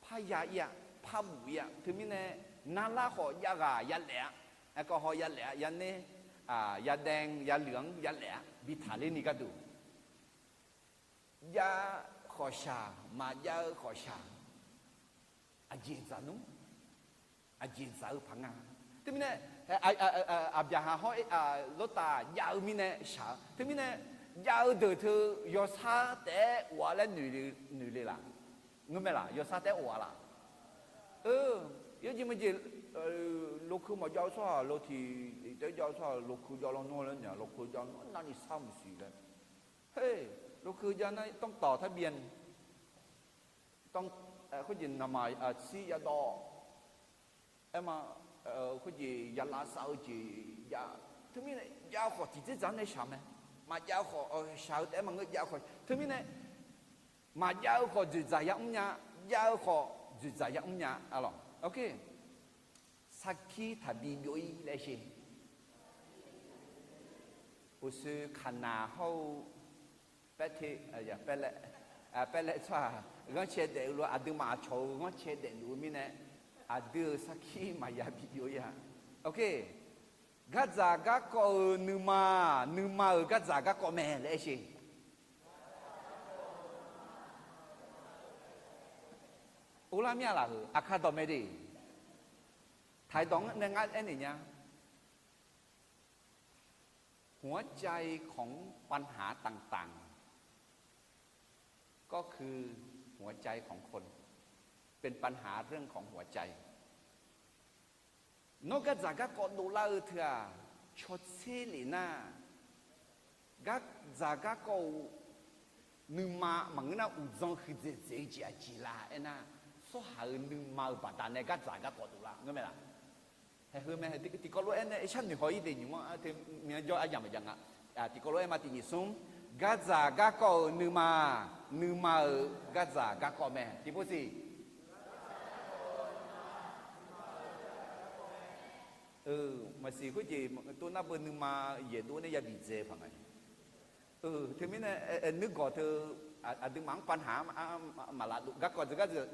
Parya ir-a, parbuf ir-a. Teumirnae narlar khawf jav ghaq yalaef-a. Aerkawv haw yalaef-a, yaner, yadae, yaluif-anr yalaef-a, bitaqler ni gharduq. Jav khawf shaq, maqjav-eu khawf shaq. Aqjeq dzaq nmr, aqjeq dzaq-eu paq nga. Teumirnae, Aqbyaqhaq hawr Lortav jav-eu mirnae shaq-eu. Teumirnae, jav-eu deuq teu yawsar taef-aer of-a laer noeq le laq? Ngeur mae laq? Yawsar taef-aer of-a laq? Yawjeq meujeq, lokeu maqjav-eu tsawrhaq, lotiq taef-aer jav-eu tsawrhaq, lokeu jav lawnmr laer nya, lokeu jav navni sar maqsiq laer. He, lokeu jav nar ต้องต่อทะเบียน, ต้อง, khoerjeq naqmaq aqtsir yadawv, aerma, khoerjeq yalav sav-eu jeq jav. Teumirnae jav-eu khawf tiqdzerdzaq-anr nae shaq mae. Maqjav-eu khawf shaq-eu taef-aer maqngeur, jav-eu khawf. Teumirnae maqjav-eu khawf dzoeqdzaq yamr nya, jav-eu khawf dzoeqdzaq yamr nya, arlawq. Sarkir taqbi byov-ir laer sher. Uqshoe Kaqnaq hawr-eu Paerter, Paerlaer tsawrhaq ghanrcae daef-eu lof-aer aqduimaf aqcawq-eu ghanrcae daefluf-eu mirnae, aqdui-euq sarkir maqya bi byov-ir-a. Gardzaq garkawv-euq nuima, nuima-euq gardzaq garkawv mae laer aer sher. Uvlar mir-a lafhuiq aqkar dawq mae de. ไทย dawq-anr nae ngar aernaeq nya. หัวใจของปัญหาต่างๆ ก็คือหัวใจของคน เป็นปัญหาเรื่องของหัวใจ Nawr gardzaq garkawv dovlar-eu teu-aq, cawtser lef nar, gardzaq garkawv-euq nuima maqngeur nar uqdzan huiqdzaeq dzaeq-eu jeq aqjeq la aernar, tsawrhaq-euq nuima-euq baqdanae gardzaq garkawv dovlar ngeur mae laq? Haeq heu mae, tiqkawv lof-aer nae shar noeq haw-ir de nymq-anr teu myanr jawr aryamq maqjav nga. Tiqkawv lof-aer ma tiq nyiq smr, gardzaq garkawv-euq nuima, nuima-euq gardzaq garkawv mae tiqpov siq. Maqsiq khoerjeq tov nar beu nuima yaeqdov nae yabi dzae paq nga. Teumirnae nuigawq teu aqduimaf-anr pavnaq-a maqlavdov, garkawv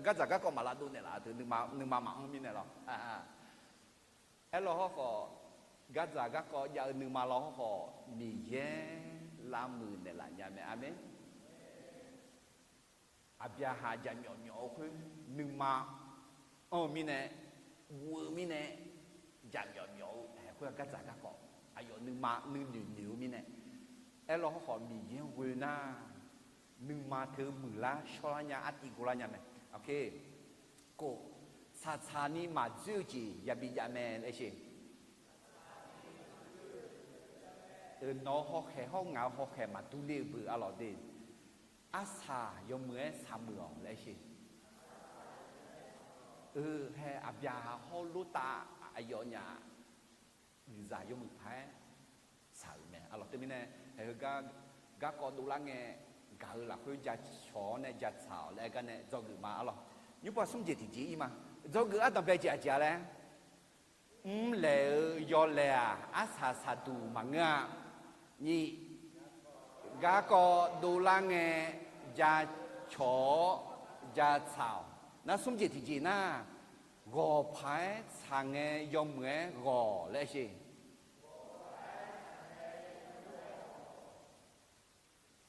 gardzaq garkawv maqlavdov naeqlaf teu nuima maqanr mirnae lawr. Aerlawr hawrkhawf, gardzaq garkawv jav-eu nuima lawr hawrkhawf, Miqyaer lavmuiq naeqlaf nya mae. Aqmeq. Aqbyaqhaq jaqmyawf myawf-eu khoer, nuima anr-eu mirnae, guv-eu mirnae, jaqmyawf myawf-eu khoer-aq gardzaq garkawv, aqyawf nuima nuinoeq noeq-eu mirnae. Aerlawr hawrkhawf Miqyaer-anr ghoe nar, nuima teu muiqlar shawrlar nya, artiv ghovlar nya mae. Kof, tsaqtsaq ni maqdzoer-eu jeq yabi jav mae laer sher. Nawq-eu hawkhaeq hawr ngaq-eu hawkhaeq maqdur le-eu beu arlawq de. Arsaq yawmuiq-aer shaqmuiq-awq laer sher. Hae aqbyaqhaq hawr lortav aqyawfnyaf guiqzaq yawmuiq paq-aer tsaq-euq mae arlawq. Teumirnae haeq heugar garkawv dovlar ngae gaq-eu lafkhoer jacawq-awr nae jatsaq-awq laer aer gar nae dzawgeuf ma arlawq. Nymrpov smr jeq tiqjeq ir ma. Dzawgeuf ardanqbae jeq aqjeq-a laer, mrlaeq-eu yawlaeq-aq arsaq saqduq maqngeur-a. Nyiq, garkawv dovlar ngae jacawq-awr jatsaq-awq. Nar smr jeq tiqjeq nar, ghawq paq-aer tsaq ngae yawmuiq-aer ghawq laer sher.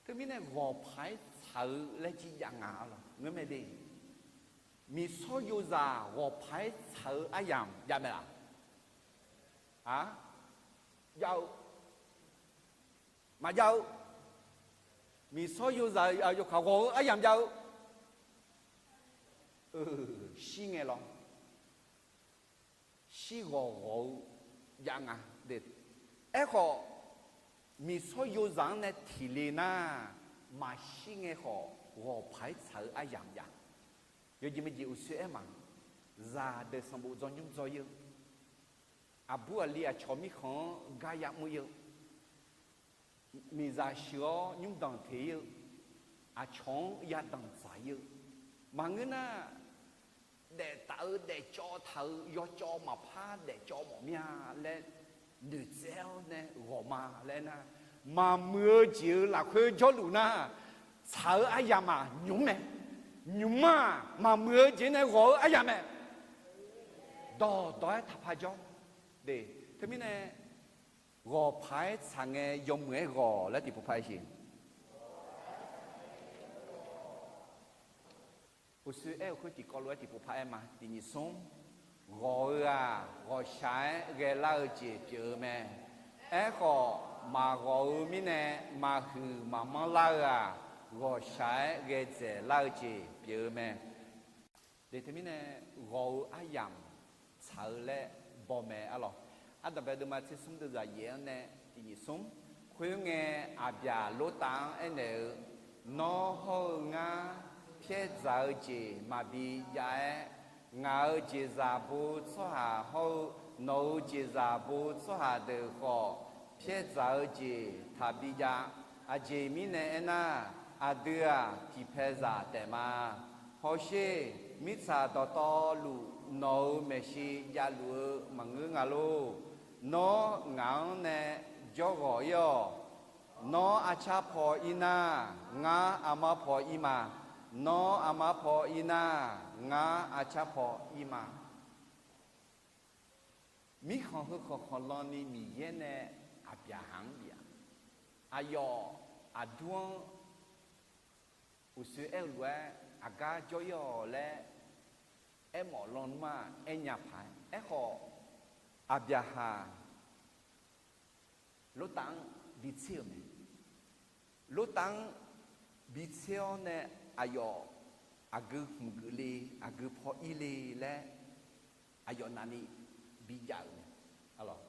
Teumirnae ghawq paq-aer tsaq-eu laer jir jav nga arlawq ngeur mae de. Miqsawr yozaq ghawq paq-aer tsaq-eu aryamq jav mae laq? A, jav-eu, maqjav-eu. Miqsawr yozaq yawkaq ghawq-eu aryamq jav-eu. Shir ngae lawr. Shir ghawq ghawq-eu jav nga. Aerkhawf, miqsawr yozaq-anr nae tiq le nar, maqshir ngae khawf ghawq paq-aer tsaq-eu aryamq jav. Yawjeq maeqjeq uqshoe aer ma. Zaqdeuq sanqbof dzaw nymr dzaw ir-eu, aqbur aqli aqcawq mirkhanq-anr gar yamr ir-eu, miqzaq shuif-awr nymrdanq teq ir-eu, aqcawq-anr yadanq dzaq ir-eu, maqngeur nar, daef taf-eu daefcawv taq-eu yawcawv maqpar daefcawv mawf mir-a laer noeqtsaev-awr nae ghawq ma laer nar, maqmuiq-eu jeq-euq lafkhoer jawrluf nar, tsaq-eu aryamq-aq nymq mae. Nymq ma-aq maqmuiq-eu jeq nae ghawq-eu aryamq mae. Dawqdawq-aer taqpar jawr. De, teumirnae ghawq paq-aer tsaq ngae yawmuiq-aer ghawq laer tiqpov par-aer siq. Uqshoe aer-eu khoer tiqkawv lof-aer tiqpov par-aer ma. Tiq nyiq smr, ghawq-eu-aq ghawqshaq-aer ghaelar-eu jeq pyeuf-eu mae. Aerkhawf, maqghawq-eu mirnae maqhuiq maqmanr lar-eu-aq, ghawqshaq-aer ghae dzaeqlar-eu jeq pyeuf-eu mae. De, teumirnae ghawq-eu aryamq tsaq-eu laer baw mae arlawq. Ardanqbae deuvma tser smr deuvzaq yaef-anr nae tiq nyiq smr. Khoerngae, aqbyaq Lortav-anr aernaeq-eu, Nawr hawr-eu ngar pyaer dzaq-eu jeq maqbi jav-aer, ngaq-euq jeqzaq bo tsawrhaq hawr-eu nawq-euq jeqzaq bo tsawrhaq deuq khawf pyaer dzaq-eu jeq taqbi jav. Aqjeq mirnae aernar, aqdui-aq tiqpaeq zaq taef ma. Hawsher, mirtsaq dawqtawvluf nawq-euq maeqshi javluf-eu maqngeur nga lor. Nawr ngaq-anr nae jawrghawq ir-awq. Nawr arcar paw ir nar, ngar armar paw ir ma. Nawr armar paw ir nar, ngar arcar paw ir ma. Mirkhanq heu khanqkhanq lan ni Miqyaer nae Aqbyaqhaq-anr bif-a. Aqyawf aqdur-anr uqshoe aer-eu lof-aer aqgar jawr-ir-awq laer aermawf lan nmr-aq, aernya paq-aer. Aerkhawf, Aqbyaqhaq Lortav-anr bitser-euq mae. Lortav-anr bitser-awr nae aqyawf aqgeu hmq geuf le, aqgeu paw ir le laer aqyawf navni bijav-euq mae. Alawq,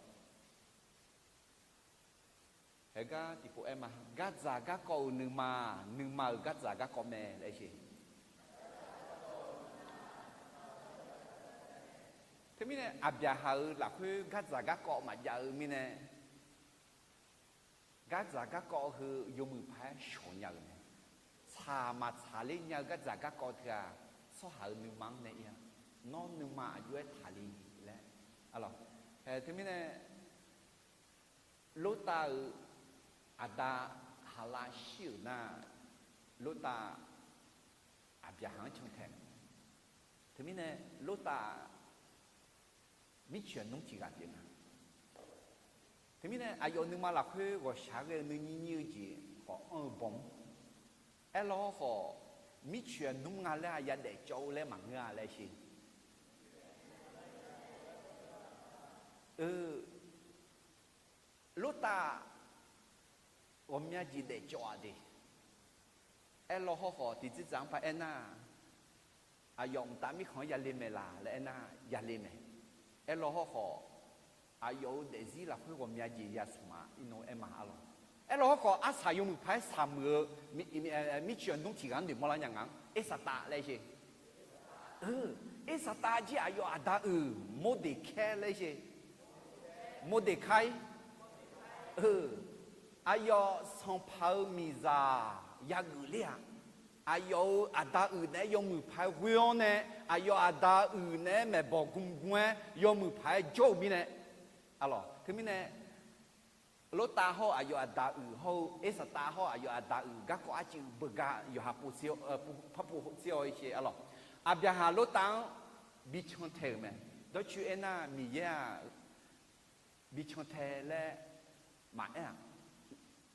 haegar tiqpov aer ma, gardzaq garkawv-euq nuima, nuima-euq gardzaq garkawv mae laer sher. Teumirnae Aqbyaqhaq-euq lafkhoer gardzaq garkawv maqjav-eu mirnae, gardzaq garkawv heu yawmuiq paq-aer shawq nya-euq mae. Tsaq maqtsaq ler nya-eu gardzaq garkawv teu-aq, tsawrhaq-euq nuima-anr nae ir-a. Nawr nuima aqjox-aer taqle laer. Alawq, teumirnae Lortav-euq aqda Haqlav shir-euq nar, Lortav Aqbyaqhaq-anr cantae-eu mae. Teumirnae Lortav mircoeq nmr tiq ghaq pyeuf nga. Teumirnae aqyawf nuima lafkhoer ghawqshaq ghae-eu nuinyir nyir-eu jeq khawf anr-eu bawm-anr. Aerlawr hawrkhawf, mircoeq nmr nga laer-aq yadaef cawv-eu laer maqngeur-a laer sher. Eu, Lortav ghawqmya jeq daefcawv-aq de. Aerlawr hawrkhawf, tiqdzerdzaq-anr paq aernar, aqyawf mqtav mirkhanq-anr yale maeq laq laer aernar, yale mae. Aerlawr hawrkhawf, aqyawf-euq daefzir lafkhoer ghawqmya jeq yasmq-a, irnov aer ma arlawq. Aerlawr hawrkhawf, arsaq yawmuiq paq-aer saqmuiq-eu mi-, mi-, mircoeq nmr tiq ghaq-anr noeqmawr lar nya nga-anr, Ersaqtav laer sher. Eu, Ersaqtav jir aqyawf aqda uiq Mordeqkaer laer sher. Mordeqkaer. Eu, aqyawf sanqpaq-euq miqzaq yageuf ler-aq, aqyawf-euq aqda uiq naeq-aer yawmuiq paq-aer ghoe-awr nae, aqyawf aqda uiq naeq-aer maeqbawq gmgm-aer yawmuiq paq-aer jawr-euq mirnae, alawq, teumirnae Lortav hawr-eu aqyawf aqda uiq hawr-eu Ersaqtav hawr-eu aqyawf aqda uiq garkawv arcuiv beugar yawqha pov tser-awr, parpov tser-awr sher arlawq. Aqbyaqhaq Lortav-anr bi cantae-euq mae. Dawrcoer aernar, Miqyaer-aq bi cantae laer maqaer-aq,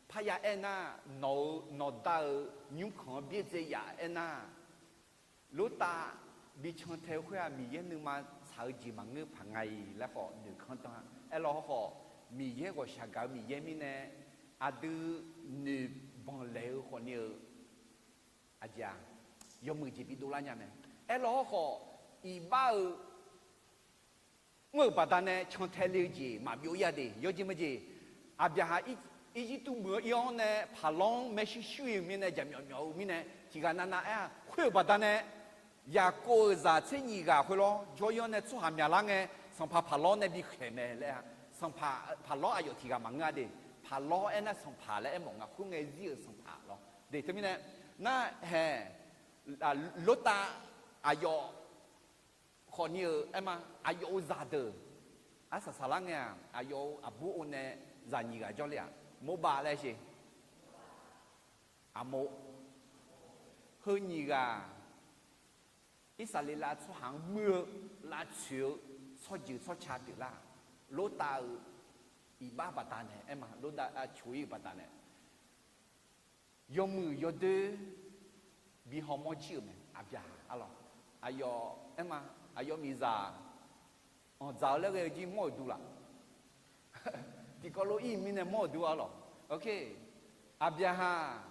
parya aernar, nawq-euq nawqda-euq nymrkhanq-anr byaerdzae yaf aernar, Lortav bi cantae khoer-aq, Miqyaer nuima tsaq-eu jeq maqngeur paq nga-iq laer khawf noeqkanr dan-a. Aerlawr hawrkhawf, Miqyaer ghawqshaq gaq-eu Miqyaer mirnae, aqdui noeqbanq laeq-eu khawfni-eu aqjeq-aq, yawmuiq jeq bidov lar nya mae. Aerlawr hawrkhawf, iqbax-eu mr-euq baqdanae cantae le-eu jeq maqbyov ir-a de. Yawjeq maqjeq, Aqbyaqhaq Irjirtuv meuq-anr ir-awr nae paqlawr-anr maershuir shuir-euq mirnae jaqmyawf myawf-eu mirnae tiqghaq navnav aer-a. Khoer-euq baqdanae Yaqkov-euq zaq tser nyiq ghaq khoerlawr jawr-ir-awr nae tsawrhaq myaqlar ngae, sanqpaq paqlawr nae bikhaeq mae laer-a. Sanqpaq paqlawr aqyawf tiqghaq maqngeur-a de. Paqlawr aernar sanqpaq laer aermawf nga, khoerngae zir-euq sanqpaq lawr de. Teumirnae, narhaeq, Lortav aqyawf khawfni-euq aer ma, aqyawf-euq zaqdeuq, arsaq saqlar ngae-aq, aqyawf-euq aqbur o nae zaq nyiq ghaq jawrle-aq, Morbav laer sher. Aqmov. Heu nyiq ghaq Irsaqleqlav tsawrhaq-anr muir-eu, lavtsoeq-eu tsawrjeuq tsawrca pyeuflar-aq, Lortav-euq iqbax baqdanae aer ma, Lortav coq-ir-euq baqdanae yawmuiq yawdoer bi hawmawr jir-euq mae. Aqbyaqhaq arlawq, aqyawf aer ma, aqyawf miqzaq anqdzaq-eu laer ghae-eu jir mawr-euq du laf. Tiqkawv lof ir mirnae mawr-euq du arlawq. Aqbyaqhaq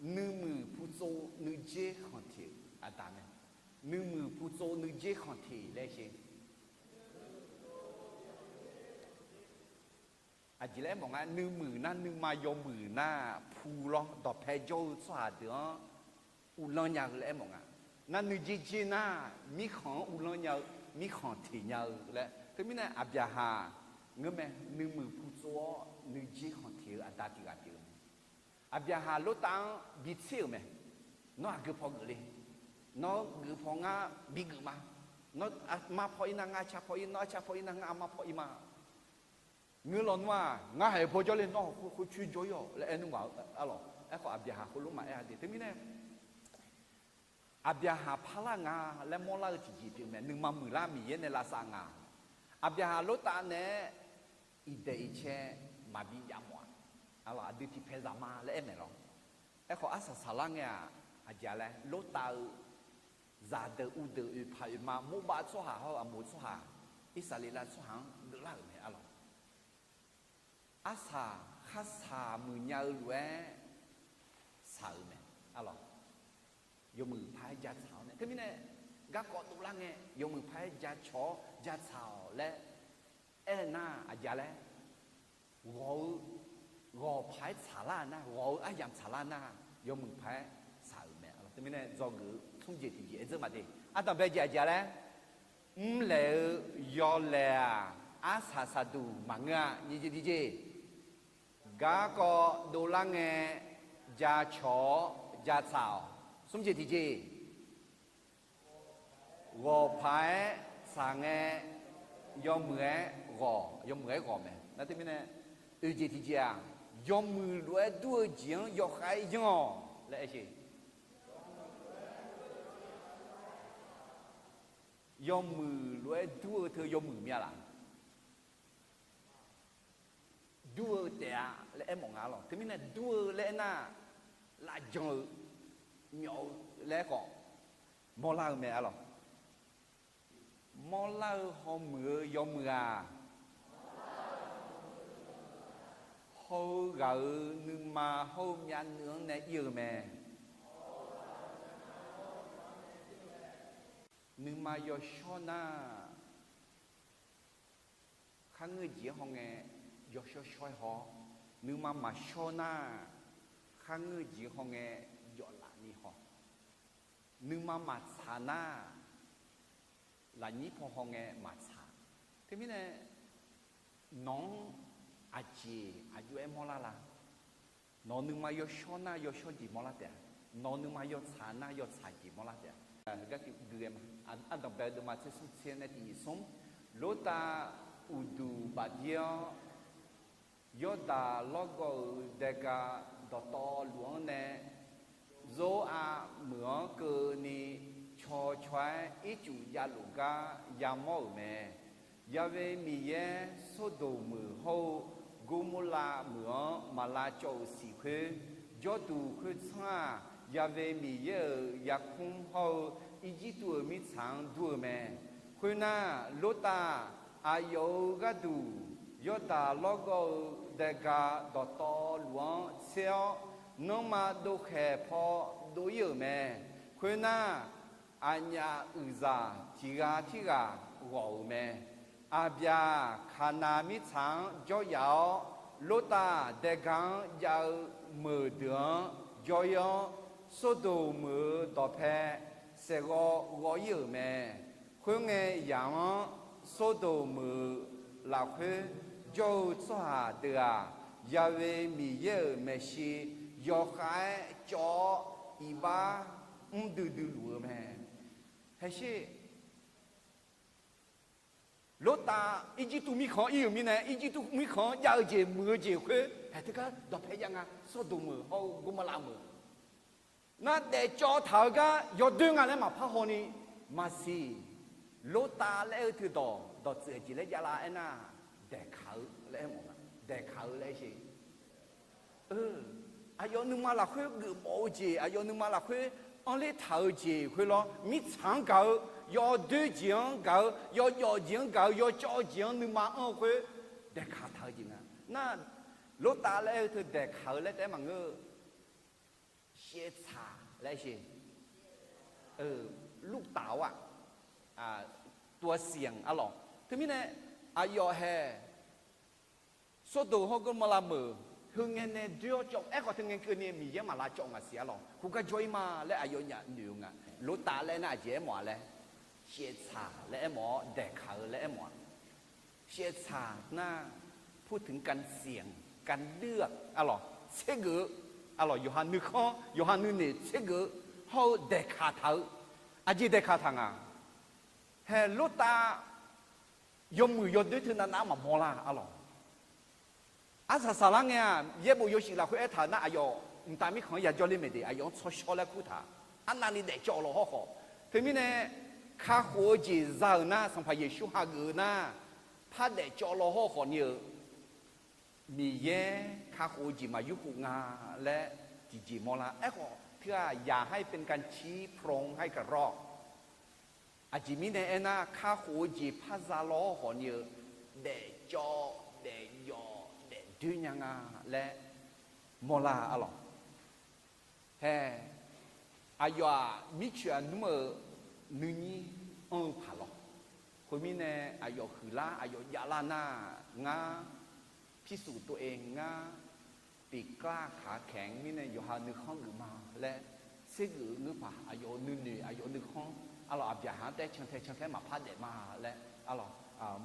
nuimuiq putsov nuijer khanqteq-euq aqda mae. Nuimuiq putsov nuijer khanqteq laer sher. Aqjeq laer aermawf nga, nuimuiq nar nuima yawmuiq nar pu lawr, dawqpae jawr-eu tsawrhaq deuq-anr uvlanr nya-eu laer aermawf nga. Nar nuijer jer nar mirkhanq-anr uvlanr nya-eu, mirkhanq teq nya-eu laer. Teumirnae Aqbyaqhaq ngeurmae, nuimuiq putsov-awr nuijer khanqteq-eu aqda tiq ghaq pyeuf-eu mae. Aqbyaqhaq Lortav-anr bitser-euq mae. Nawr aqgeu paw geuf le. Nawr geuf paw ngar bigeuf ma. Nawr armar paw ir nar ngar arcar paw ir, nawr arcar paw ir nar ngar armar paw ir ma. Ngeur lawnmr-aq, ngar haiq paw jawrle, nawr khoercoer jawr-ir-awq laer aer nmr ghaq-eu arlawq. Aerkhawf Aqbyaqhaq khoerlof maqaer-a de. Teumirnae Aqbyaqhaq parlar nga laer mawrlar-eu tiqjeq pyeuf mae. Nuima muiqlar Miqyaer nae lavsav nga. Aqbyaqhaq Lortav nae-aer iqdaeq iqcae maqbi jav mawf-aq, aqlawq aqdui tiqpaeq zaq ma laer aer maeq lawr. Aerkhawf arsaq saqlar ngae-aq, aqjeq laer Lortav-eu zaqdeuq uvdeuq oeqpaq oeqma mawrbav tsawrhaq hawr-eu aqmoq tsawrhaq, Irsaqleqlav tsawrhaq-anr geuflar-euq mae aqlawq. Arsaq kharsaq muiqnya-eu lof-aer saq-euq mae aqlawq. Yawmuiq paq-aer jatsaq-awr nae teumirnae garkawv dovlar ngae yawmuiq paq-aer jacawq-awr jatsaq-awq laer aernar aqjeq laer ghawq-eu, ghawq paq-aer tsaqlar nar, ghawq-eu aryamq tsaqlar nar, yawmuiq paq-aer saq-euq mae aqlawq. Teumirnae dzawgeuf-eu smr jeq tiqjeq aer dzeur maqde. Ardanqbae jeq aqjeq laer, mrlaeq-eu yawlaeq-aq, arsaq saqduq maqngeur-a. Nyiq jeq tiqjeq, garkawv dovlar ngae jacawq-awr jatsaq-awq. Smr jeq tiqjeq, ghawq paq-aer tsaq ngae yawmuiq-aer ghawq, yawmuiq-aer ghawq mae. Nar teumirnae oeq jeq tiqjeq-aq, yawmuiq lof-aer dur-eu jeq-anr yawkhav-aer yanr-awq laer aer-eu. Yawmuiq lof-aer dur-eu teu yawmuiq myav laf. Dur-eu taef-a laer aermawf nga lawq. Teumirnae dur-eu laer aernar, lavjan-eu, myawf-eu laer khawf mawrlar-eu mae aqlawq. Mawrlar-eu hawmuiq-eu yawmuiq-aq, hawr-eu ghaq-euq nuima hawr-eu myavnuiv-anr nae ir-eu mae. Nuima yawshawr nar, kharngeur jeq-anr hawngae yawshawr shawr-aer haw-awr, nuima maqshawr nar, kharngeur jeq-anr hawngae jawflaf ni haw. Nuima maqtsaq nar, lafnyir paw hawngae maqtsaq. Teumirnae nawq-anr aqjeq aqjox-aer mawrlar la? Nawq nuima yawshawr nar yawshawr jeq mawrlar taef-a. Nawq nuima yawtsaq nar yawtsaq jeq mawrlar taef-a. Heugar tiqdui ghae ma. Ardanqbae-eu deuvma tser smr tser nae tiq nyiq smr, Lortav uqduq bafdir-awr, Yawrdaq lawrgawv-euq daega dawqtawvluf-anr nae, Zor-a meuq-anr keuvni caw caw-aer ircuf javluf gar yamawr-euq mae. Ya've Miqyaer Sordoq meuq hawr-eu Gormorlav meuq-anr maq lavcawv-euq siq khoer, jawrduq khoertsanr-aq, Ya've Miqyaer-euq yarkmr hawr-eu Irjirtuv-euq mirtsaq-anr dur-eu mae. Khoernar, Lortav aqyawf-euq gharduq Yawrdaq lawrgawv-eu daega dawqtawvluf-anr tser-awr, nanrma dovkhaeq paw dov ir-euq mae. Khoernar, aqnyaf uiqzaq tiq ghaq tirghaq ghawq-euq mae. Aqbyaq Kaqnav mirtsaq-anr jawryaf-awr, Lortav daega-anr jav-eu meuq deuq-anr jawr ir-awr, Sordoq meuq-euq dawqpae saeqghawv ghawv ir-euq mae. Khoerngae, yaq-anr Sordoq meuq-euq lafkhoer jawr-eu tsawrhaq deuq-aq, Ya've Miqyaer-euq maeqshi yawkhav-aer cawv-awr, iqbax mr duidui luf-eu mae. Haesher, Lortav Irjirtuv mirkhanq-anr ir-euq mirnae, Irjirtuv mirkhanq-anr jav-eu jeq muiq-eu jeq khoer haeq teugar dawqpae jav nga. Sordoq meuq hawr-eu Gormorlav meuq nar daefcawv taq-eu gar yawdoer nga laer maqpar hawni maqsiq. Lortav laer aer-eu teudawq dawqtsuif aqjeq laer javlar aernar, daeqkaq-eu laer aermawf nga. Daeqkaq-eu laer aer sher. Aqyawf nuima lafkhoer geufmawf-eu jeq, aqyawf nuima lafkhoer anrler taq-eu jeq khoerlawr, mirtsaq-anr gaq-eu, yawdoer jeq-anr gaq-eu, yawjawf jeq-anr gaq-eu, yawcawv jeq-anr nuima anr-eu khoer daeqkaq taq-eu jeq nga. Nar, Lortav laer aer-eu teu daeqkaq-eu laer taef-aer maqngeur-eu, shaevtsaq laer aer sher. Lurtaf-awr-aq, tuasianq arlawq. Teumirnae aqyawf hae Sordoq hawr Gormorlav meuq heungae nae doer-awr cawv, aerkhawf teungae keuvni Miqyaer maq lavcawv ngaq siq arlawq. Khoergar jawr ir ma laer aqyawfnyaf noeq-eu nga. Lortav laer nar aqjeq aermawf-a laer, shaevtsaq laer aermawf-awr daeqkaq-eu laer aermawf-a. Shaevtsaq nar, พูดถึงการเสี่ยง การเลือก arlawq, tsergeuf-eu arlawq, yawqha nuikhanr yawqha nuinoeq tsergeuf-eu hawr-eu daeqkaq taq-eu, aqjeq daeqkaq taq nga. Hae Lortav yawmuiq yawdoer teunav nav-anr maqmawr lar arlawq. Arsaq saqlar ngae-aq, yaerbof yawshuif lafkhoer aertaq-euq nar, aqyawf mqtav mirkhanq-anr yajawr ler maeq de, aqyawf-anr tsawrshawr laer kurtaq. Arnavni daefcawv lawq hawrkhawf, teumirnae kakhof-eu jeq za-euq nar, Sanqpaq Yeqsur hageuf-eu nar, par daefcawv law hawr khawfni-euq Miqyaer kakhof-eu jeq maqyurkhof nga laer tiqjeq mawrlar. Aerkhawf teughaq อย่าให้เป็นการชี้พระองค์ให้กับเรา Aqjeq mirnae aernar, kakhof-eu jeq par za law hawr khawfni-eu daefcawv, daefjawf, daefdoer nya nga laer mawrlar arlawq. Hae, aqyawf-aq mircoeq aqnmr-euq nuinyir anr-eu paq lawr. Khoermirnae aqyawf huiqlar aqyawf javlar nar, ngar พิสูจน์ตัวเอง ngar tiqkar kaq-a kaeq-anr mirnae yawqha nuikhanr geuf ma laer tsergeuf-eu ngeur paq, aqyawf-euq nuinoeq aqyawf-euq nuikhanr arlawq, aqbyaqhaq-anr taer cantae cantae maqpar daef ma laer arlawq,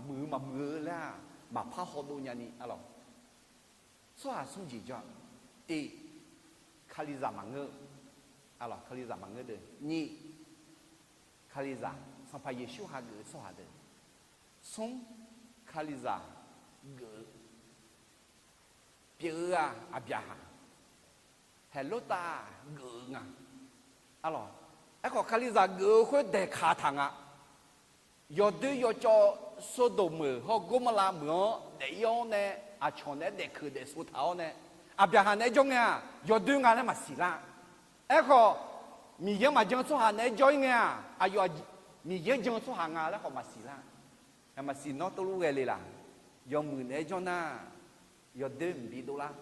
muiq-eu maqmuiq-eu laer-aq maqpar hawdov nyani arlawq. Tsawrhaq smr jeq jawr-a. Tiq, Kalizaq maqngeur, arlawq, Kalizaq maqngeur deuq. Nyiq, Kalizaq Sanqpaq Yeqsur hageuf-eu tsawrhaq deuq. Smr, Kalizaq geuf-eu pyeuf-eu-aq aqbyaqhaq, hae Lortav geuf-eu nga. Arlawq, aerkhawf Kalizaq geuf-eu khoer daeqkaq taq nga. Yawdoer yawcawv Sordoq meuq hawr Gormorlav meuq-anr daef-ir-awr nae, aqcawq naeq-aer daefkeuq daefsov taq-awr nae, aqbyaqhaq naeq-aer jawr ngae-aq yawdoer nga laer maqsiq lar. Aerkhawf Miqyaer-anr maqjan-eu tsawrhaq naeq-aer jawr-ir ngae-aq aqyawf Miqyaer-anr jan-eu tsawrhaq nga laer khawf maqsiq lar. Maqsiq nawr tov lur ghae le laq? Yawmuiq naeq-aer jawr nar yawdoer mqbi dovlar.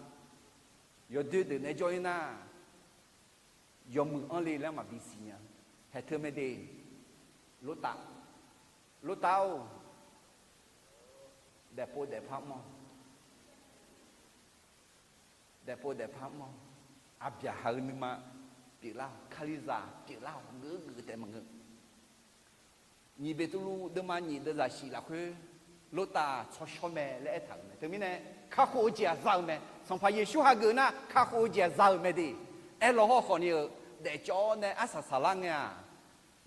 Yawdoer deuq naeq-aer jawr-ir nar yawmuiq anr le laer maqbi siqnya. Haeq teu mae de, Lortav, Lortav-or, daefpov daefpar mr-awq. Daefpov daefpar mr-awq. Aqbyaqhaq-eu nuima pyeuflar-awq. Kalizaq pyeuflar-awq. Geuf geuf taef maqngeur. Nyiq Beqtuvluv deuvma nyiq deuvzaq shif lafkhoer Lortav tsawrshawr mae laer aertaq-euq mae. Teumirnae kakhof-eu jeq-aq za-eu mae. Sanqpaq Yeqsur hageuf nar kakhof-eu jeq-aq za-euq mae de. Aerlaw hawr khawfni-eu daefcawv-awr nae arsaq saqlar ngae-aq,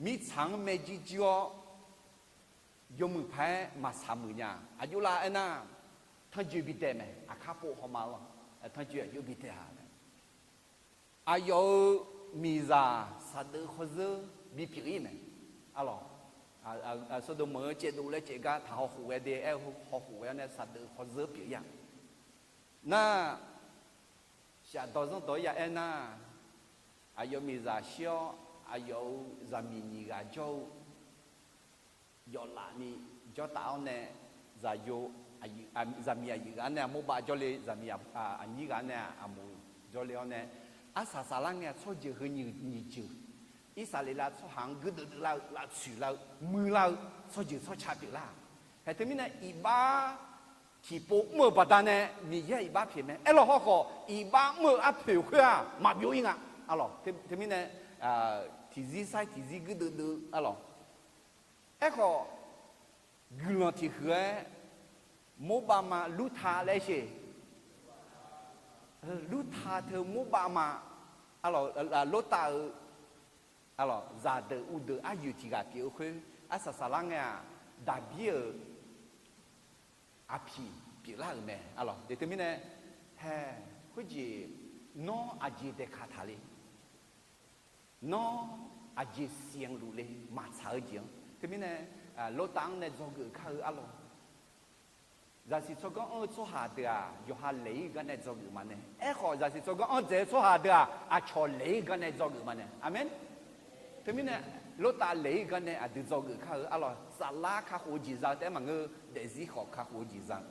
mirtsaq-anr maerjuir juir-awr yawmuiq paq-aer maqsaq muiq nya. Aqjox lar aernar, tanrjoe bidae mae. Aqkar pov hawma-awr tanrjoe aqjox bidae-a mae. Aqyawf-euq miqzaq saqdeuf hawzeur bipyeuf-ir mae. Arlawq, Sordoq meuq-eu caevdov laer caevgar taq hawkhof ghae de, aer-eu hawkhof ghae-awr nae saqdeuf hawzeur pyeuf-ir-a. Nar, shafdawq zanrdawq-aer ya aer nar, aqyawf miqzaq shir-awr aqyawf-euq zaqmiq nyiq ghaq jawr-eu yawflaf ni jawrtaf-awr nae, zaqyo, zaqmiq aqyuif ghaq nae aqmorbav jawrle, zaqmiq aqnyir ghaq nae aqmuiq jawrle-awr nae, arsaq saqlar ngae-aq tsawrjeuq heu nyiq jeuq, Irsaqleqlav tsawrhaq-anr guirdeuv deuv lar-eu, laftsoeq lar-eu, muiq lar-eu tsawrjeuq tsawrca pyeuflar. Haeq teumirnae iqbax tiqpov mr-euq baqdanae Miqyaer-aq iqbax pyeuf mae. Aerlaw hawr khawf iqbax mr-eu arpoeq khoer-aq maqbyov-ir nga. Arlawq, teumirnae tiqzir sair tiqzir guirdeuv deuv-eu arlawq. Aerkhawf guiqlanq tiqhuiq-aer morbav ma Lurta laer sher. Lurta teu morbav ma. Arlawq, Lortav-eu arlawq zaqdeuq uvdeuq aryoeq tiq ghaq pyeuf-eu khoer arsaq saqlar ngae-aq, Daqbir-euq aqpiq pyeuflar-euq mae. Arlawq, de teumirnae, hae, khoerjeq nawr aqjeq daeqkaq taq le. Nawr aqjeq siq-anr luf le, maqtsaq-eu jeq-anr. Teumirnae, Lortav-anr nae dzawgeuf kar-eu arlawq. Zaqsiq tsawrganr anr-eu tsawrhaq deuq-aq yawqha laeq-ir gar nae dzawgeuf maqnaeq. Aerkhawf zaqsiq tsawrganr anr dzaeq-eu tsawrhaq deuq-aq aqcawq laeq-ir gar nae dzawgeuf maqnaeq. Aqmeq. Teumirnae, Lortav laeq-ir gar nae aqdui dzawgeuf kar-eu arlawq. Saflar kakhof-eu jeq za-eu taef-aer maqngeur, daefzir khawf kakhof-eu jeq za-eu.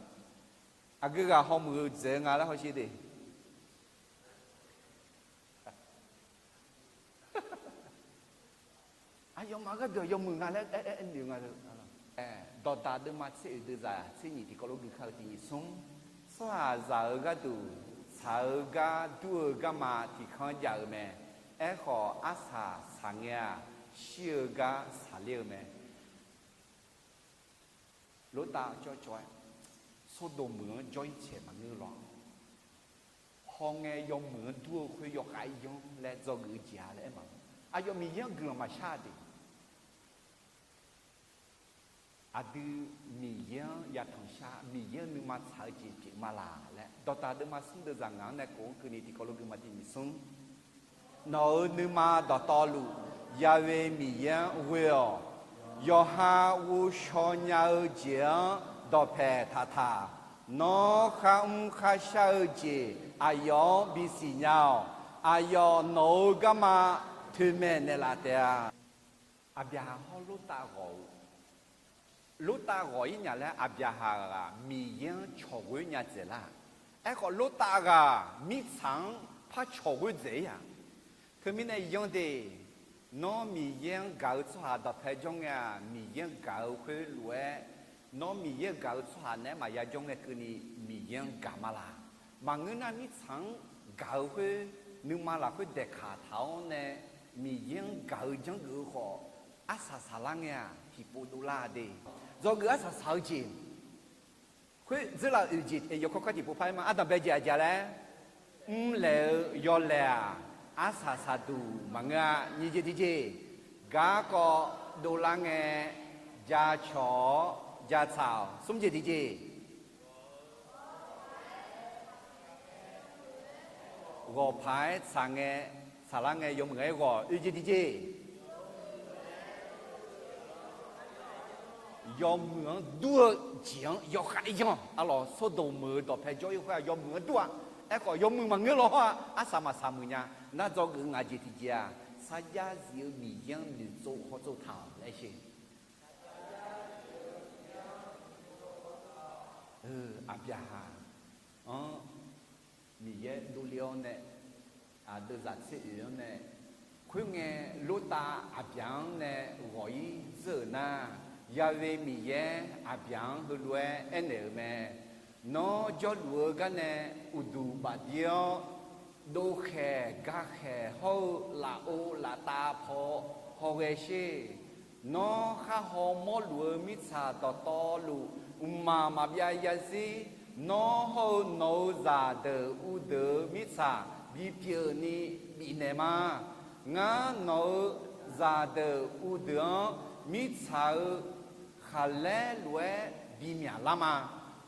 Aqgeu ghaq hawmuiq-eu dzaeq-eu nga laer hawsher de. Aqyawfmaf gharduq yawmuiq nga laer aer aer noeq nga. Dawqdaq deuvma tser oeq deuvzaq tser nyiq tiqkawv lof gui kar-eu tiq nyiq smr. Tsawrhaqzaq-euq gharduq tsaq-eu gar dur-eu garma tiq kanr jav-eu mae. Aerkhawf arsaq saq ngae-aq, shir-eu gar saqler-eu mae. Lortav cawvcawv-aer, Sordoq meuq-anr jawr-ir caeq maqngeur lawr. Hawngae yawmuiq-anr dur-eu khoer yawkhav-aer yanr laer dzawgeuf-eu jeq-a laer aer ma. Aqyawf Miqyaer-anr guiqlanq maqshar-a de. Aqdui Miqyaer-anr yatanq shar, Miqyaer-anr nuima tsaq-eu jeq pyeuf ma laq laer, dawqtaq deuvma smr deuvzaq ngaq-anr nae kof-anr keuvni tiqkawv lof gui ma tiq nyiq smr. Nawq-euq nuima dawqtawvluf, Ya'we Miqyaer-anr ghoe-awq. Yawqha ghovshaw nya-eu jeq-anr dawqpaeq taqtaq, nawr kharmr kharshar-eu jeq aqyawf-anr bisiq nya-awq. Aqyawf nawq-euq garma toeqmaeq naeqlaf taef-a. Aqbyaqhaq hawr Lortav ghawq-eu, Lortav ghawq-ir nya laer Aqbyaqhaq ghaq Miqyaer-anr cawqghoer nya dzaeqlar. Aerkhawf Lortav ghaq mirtsaq-anr par cawqghoer dzaeq-ir-aq. Teumirnae yanr de, nawr Miqyaer-anr gaq-eu tsawrhaq dawqpae jawr ngae-aq, Miqyaer-anr gaq-eu khoerlof-aer, nawr Miqyaer-anr gaq-eu tsawrhaq naeq-aer maqya jawr ngae keuvni Miqyaer-anr gaq ma laq. Maqngeur nar mirtsaq-anr gaq-eu khoer, nuima lafkhoer daeqkaq taq-awr nae, Miqyaer-anr gaq-eu janrgeuf-eu khawf, arsaq saqlar ngae-aq tiqpov dovlar de. Dzawgeuf arsaq saq-eu jeq khoer dzeurlaf-euq oeq jeq yawkawr kar tiqpov par-aer ma. Ardanqbae jeq aqjeq laer, mrlaeq-eu yawlaeq-aq, arsaq saqduq maqngeur-a. Nyiq jeq tiqjeq, garkawv dovlar ngae, jacawq-awr jatsaq-awq. Smr jeq tiqjeq, ghawqpaq-aer tsaq ngae, tsaqlar ngae yawmuiq-aer ghawq. Oeq jeq tiqjeq, yawmuiq-anr dur-eu jeq-anr yawkhav-aer yanr-awq. Arlawq, Sawrdanq meuq-eu dawqpae jawr-ir khoer-aq yawmuiq-anr dur-a. Aerkhawf yawmuiq maqngeur law hawr-aq arsaq maqsaq muiq nya. Nar dzawgeuf ngaq jeq tiqjeq-aq, sarjax zif-eu Miqyaer-anr noeqtsov hawtsov taq-awq laer sher. Aqbyaqhaq-anr Miqyaer dovle-awr nae, aqdeuvzaq tser oeq-anr nae, khoerngae Lortav Aqbyaq-anr nae ghawq-ir dzeur-euq nar, Ya'we Miqyaer Aqbyaq-anr heulof-aer aernaeq-euq mae. Nawr jawrluf-eu garnae uqduq bafdir-awr, dovkhaeq gakhaeq hawr-eu lafov laftav paw hawghae sher. Nawr khar haw mawrluf-eu mirtsaq dawqtawvluf mqmaq maqbyav yazir, nawr hawr-eu nawq-euq zaqdeuq uvdeuq-eu mirtsaq bipyeuf ni bifnaeq ma. Ngar nawq-euq zaqdeuq uvdeuq-anr mirtsaq-euq khaqlaer lof-aer bimyaq lar ma.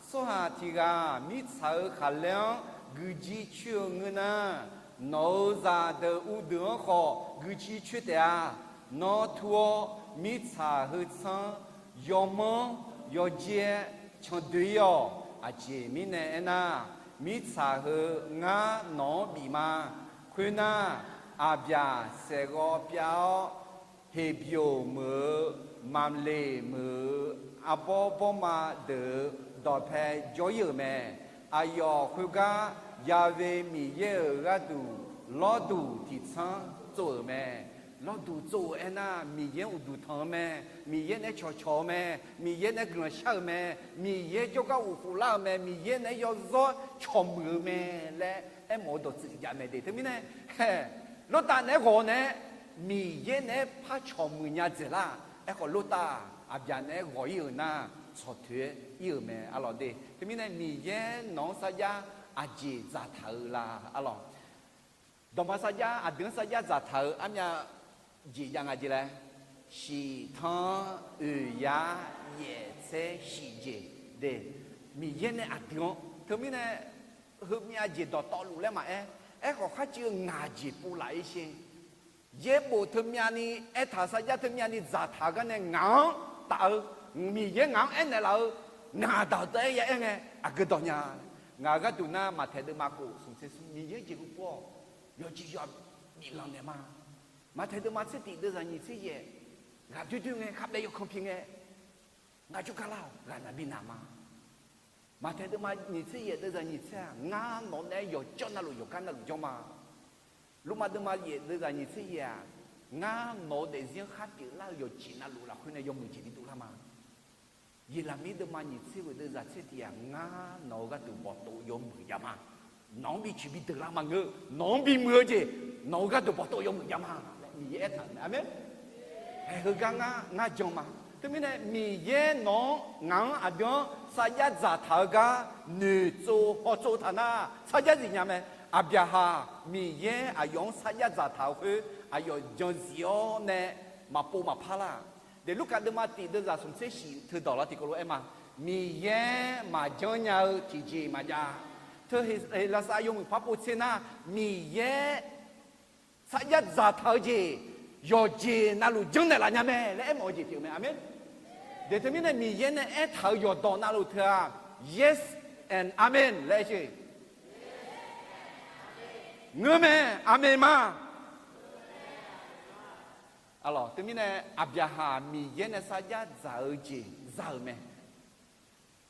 Tsawrhaq tiq ghaq mirtsaq-euq khaqlaer-anr guiqjir coer-eu ngeur nar, nawq-euq zaqdeuq uvdeuq-anr khawf guiqjir coer taef-a. Nawr tur-awr mirtsaq heu tsanr yawmanr yawjir-aer candoe-ir-awq. Aqjeq mirnae aernar, mirtsaq heu ngar nawq-anr bif ma. Khoernar, Aqbyaq saeqghawv pyav-awr, Heqbyoq meuq-eu, Maqleq meuq-eu, arbawr bawrma deuq-euq dawqpae jawr-ir-euq mae. Aqyawf khoergar Ya'we Miqyaer-euq gharduq lawrduq tiqtsanr tsov-euq mae. Lawrduq tsov-euq aernar, Miqyaer uqduq tanq-eu mae, Miqyaer naeq-aer cawqcawq-eu mae, Miqyaer naeq-aer guiqlanq shar-euq mae, Miqyaer jawrgar uqkhof lar-euq mae, Miqyaer naeq-aer yawzawr cawqmuiq-eu mae laer aermawf-eu dawqtsuif jav mae de. Teumirnae, Lortav naeq-aer ghawq nae, Miqyaer naeq-aer par cawqmuiq nya dzaeqlar. Aerkhawf Lortav Aqbyaq naeq-aer ghawq-ir-euq nar, tsawqtoeq-aer ir-euq mae arlawq de. Teumirnae Miqyaer nawq-anr sarjax aqjeq dzaqtaq-eu la arlawq. Dawqma sarjax aqdui-anr sarjax dzaqtaq-eu armyav jeq jav nga jeq laer, shiqtanq-anr oeq yar yaef tsaer shif jeq de. Miqyaer nae aqdui-anr teumirnae heumyav jeq dawqtawvluf laer maqaer, aerkhawf kharcuiv-eu ngaq jeq pov laf-ir sher. Yaerbof teumyav ni aertaq sarjax teumyav ni dzaqtaq-eu gar nae ngaq-anr taf-eu, Miqyaer ngaq-anr aernaeq laf-eu, ngaq daq-eu taef-aer ya aer ngae aqgeu dawq nya. Ngaq-euq gharduq nar Maqtaeq deuvma khof smq tser smr Miqyaer jeq hu pov-awq. Yawqjeq yawqha biflanq naeq ma. Maqtaeq deuvma tser tif deuvzaq nyiq tser yaef, ghaq doer doer ngae kharbaev yawkanr pi ngae, ngar jawrgar lar-awq ghaq naq bi naq ma. Maqtaeq deuvma nyiq tser yaef deuvzaq nyiq tser-aq, ngar nawq naeq-aer yawqjawr navluf yawqgar navluf jawr ma. Lormav deuvma yaef deuvzaq nyiq tser yaef-aq, ngar nawq-eu daefzir-anr khar pyeuflar-eu yawqjeq navluf lafkhoer nae yawmuiq jeq bi dovlar ma. Yeqlaqmir deuvma nyiq tser ghoeq deuvzaq tser tif-aq, ngar nawq-eu gharduq bawqtov yawmuiq jav ma. Nawq-anr bi coeq bi deuq lar maqngeur, nawq-anr bimuiq-eu jeq, nawq-eu gharduq bawqtov yawmuiq jav ma laer Miqyaer aertaq-euq mae. Aqmeq. Haeq heugar ngar ngar jan ma. Teumirnae Miqyaer nawq-anr ngaq-anr aqdui-anr sarjax dzaqtaq-eu gar noeqtsov hawtsov taq nar, sarjax zifnya mae. Aqbyaqhaq Miqyaer aqyawf-anr sarjax dzaqtaq-eu khoer aqyawf jan zif-awr nae maqpov maqpar lar. Deq Lurkaf deuvma tif deuvzaq smq tser shif teu dawq lar tiqkawv lof-aer ma. Miqyaer maqjanr nya-eu tiqjeq maqjav. Teu Heqlaqsar yawmuiq par pov tser nar, Miqyaer sarjax dzaqtaq-eu jeq yawqjeq navluf janrnaeq laf nya mae laer aermawf-eu jeq pyeuf mae. Aqmeq. Deuq teumirnae Miqyaer nae aertaq-euq yawqdawq navluf teu-aq, Yes and Amen laer aer-eu. Ngeur mae, aqmeq ma. Arlawq, teumirnae Aqbyaqhaq Miqyaer nae sarjax dzaq-eu jeq za-euq mae.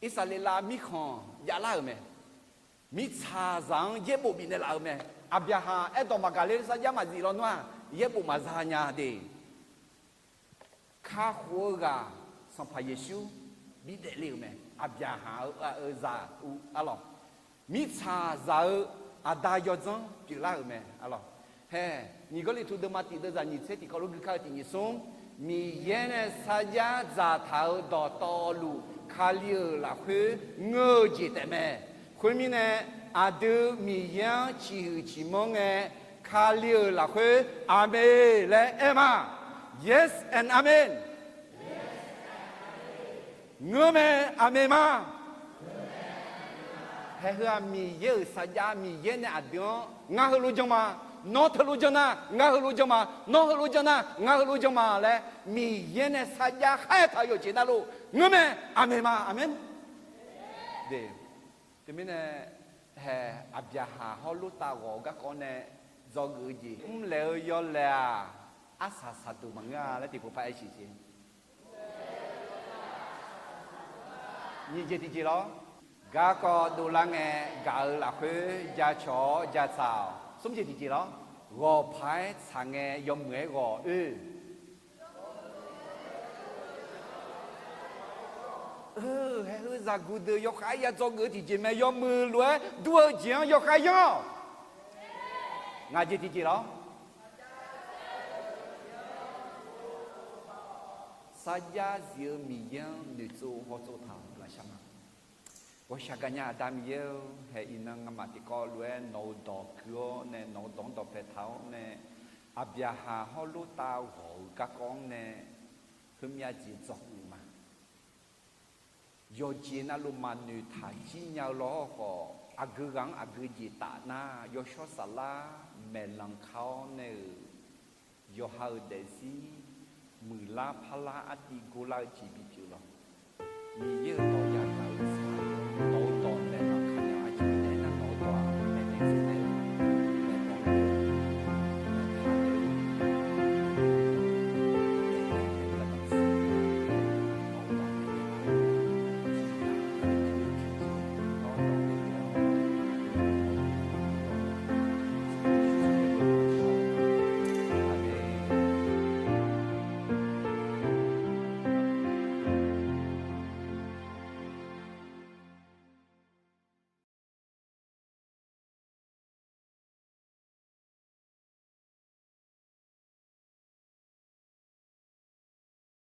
Irsaqleqlav mirkhanq javlar-euq mae. Mirtsaqzaq-anr yaerbof bifnaeq laf-euq mae. Aqbyaqhaq aerdawq maqgaq ler sarjax maqzif lawnmr-aq, yaerbof maqza nya de. Kakhof-eu ghaq Sanqpaq Yeqsur bidaef le-euq mae. Aqbyaqhaq-euq aqyawf-euq zaq-eu arlawq, mirtsaqzaq-eu aqda yawdzanr pyeuflar-euq mae arlawq. Hae, nyiq Gawrliqtu deuvma tiq deuvzaq nyiq tser tiq kawv lof gui kar-eu tiq nyiq smr, Miqyaer nae sarjax dzaqtaq-euq dawqtawvluf Kali-euq lafkhoer ngeur-eu jeq taef mae. Khoermirnae, aqdui Miqyaer-anr ciqhuiq ciqmanr ngae, Kali-euq lafkhoer aqmeq laer aer ma. Yes and amen. Ngeur mae, aqmeq ma. Haeheu-aq Miqyaer-euq sarjax, Miqyaer nae aqdui-anr ngar heulof jan ma, nawr teulof jan nar ngar heulof jan ma, nawr heulof jan nar ngar heulof jan ma laer Miqyaer nae sarjax khaer taq-eu yawqjeq navluf ngeur mae, aqmeq ma, aqmeq. De, teumirnae, hae, Aqbyaqhaq hawr Lortav ghawq-eu garkawv nae dzawgeuf-eu jeq mrlaeq-eu yawlaeq-aq, arsaq saqduq maqngeur-a laer tiqpov par aer siq jeq. Nyiq jeq tiqjeq lawr. Garkawv dovlar ngae gaq-eu lafkhoer jacawq-awr jatsaq-awq. Smr jeq tiqjeq lawr. Ghawq paq-aer tsaq ngae yawmuiq-aer ghawq oe. Haeheu zaqguq deuq yawkhav-aer ya dzawgeuf-eu tiqjeq mae, yawmuiq lof-aer dur-eu jeq-anr yawkhav yanr-awq. Ngaq jeq tiqjeq lawr. Sarjax zif-eu Miqyaer-anr noeqtsov hawtsov taq-awq, guiqlanq shar ma. Ghawqshaq gaqnya Aqda Miqyaer-or, hae iqnan ngamaf tiqkawv lof-aer nawq-euq dawq gui-awr nae, nawq-euq dawq-anr dawqpae taq-awr nae, Aqbyaqhaq hawr Lortav ghawq-euq garkawv-anr nae, heumyav jeq dzawgeuf ma. Yawqjeq navluf maqnoeq taq jir nya-eu lawr khawf, aqgeu ghaq-anr aqgeu jeq taf nar, yawshawr saflar maeqlanq ka-awr nae-euq yawqha-euq daefzir muiqlar parlar artiv gorlar-eu jeq bipyeuf lawq. Miqyaer-euq dawq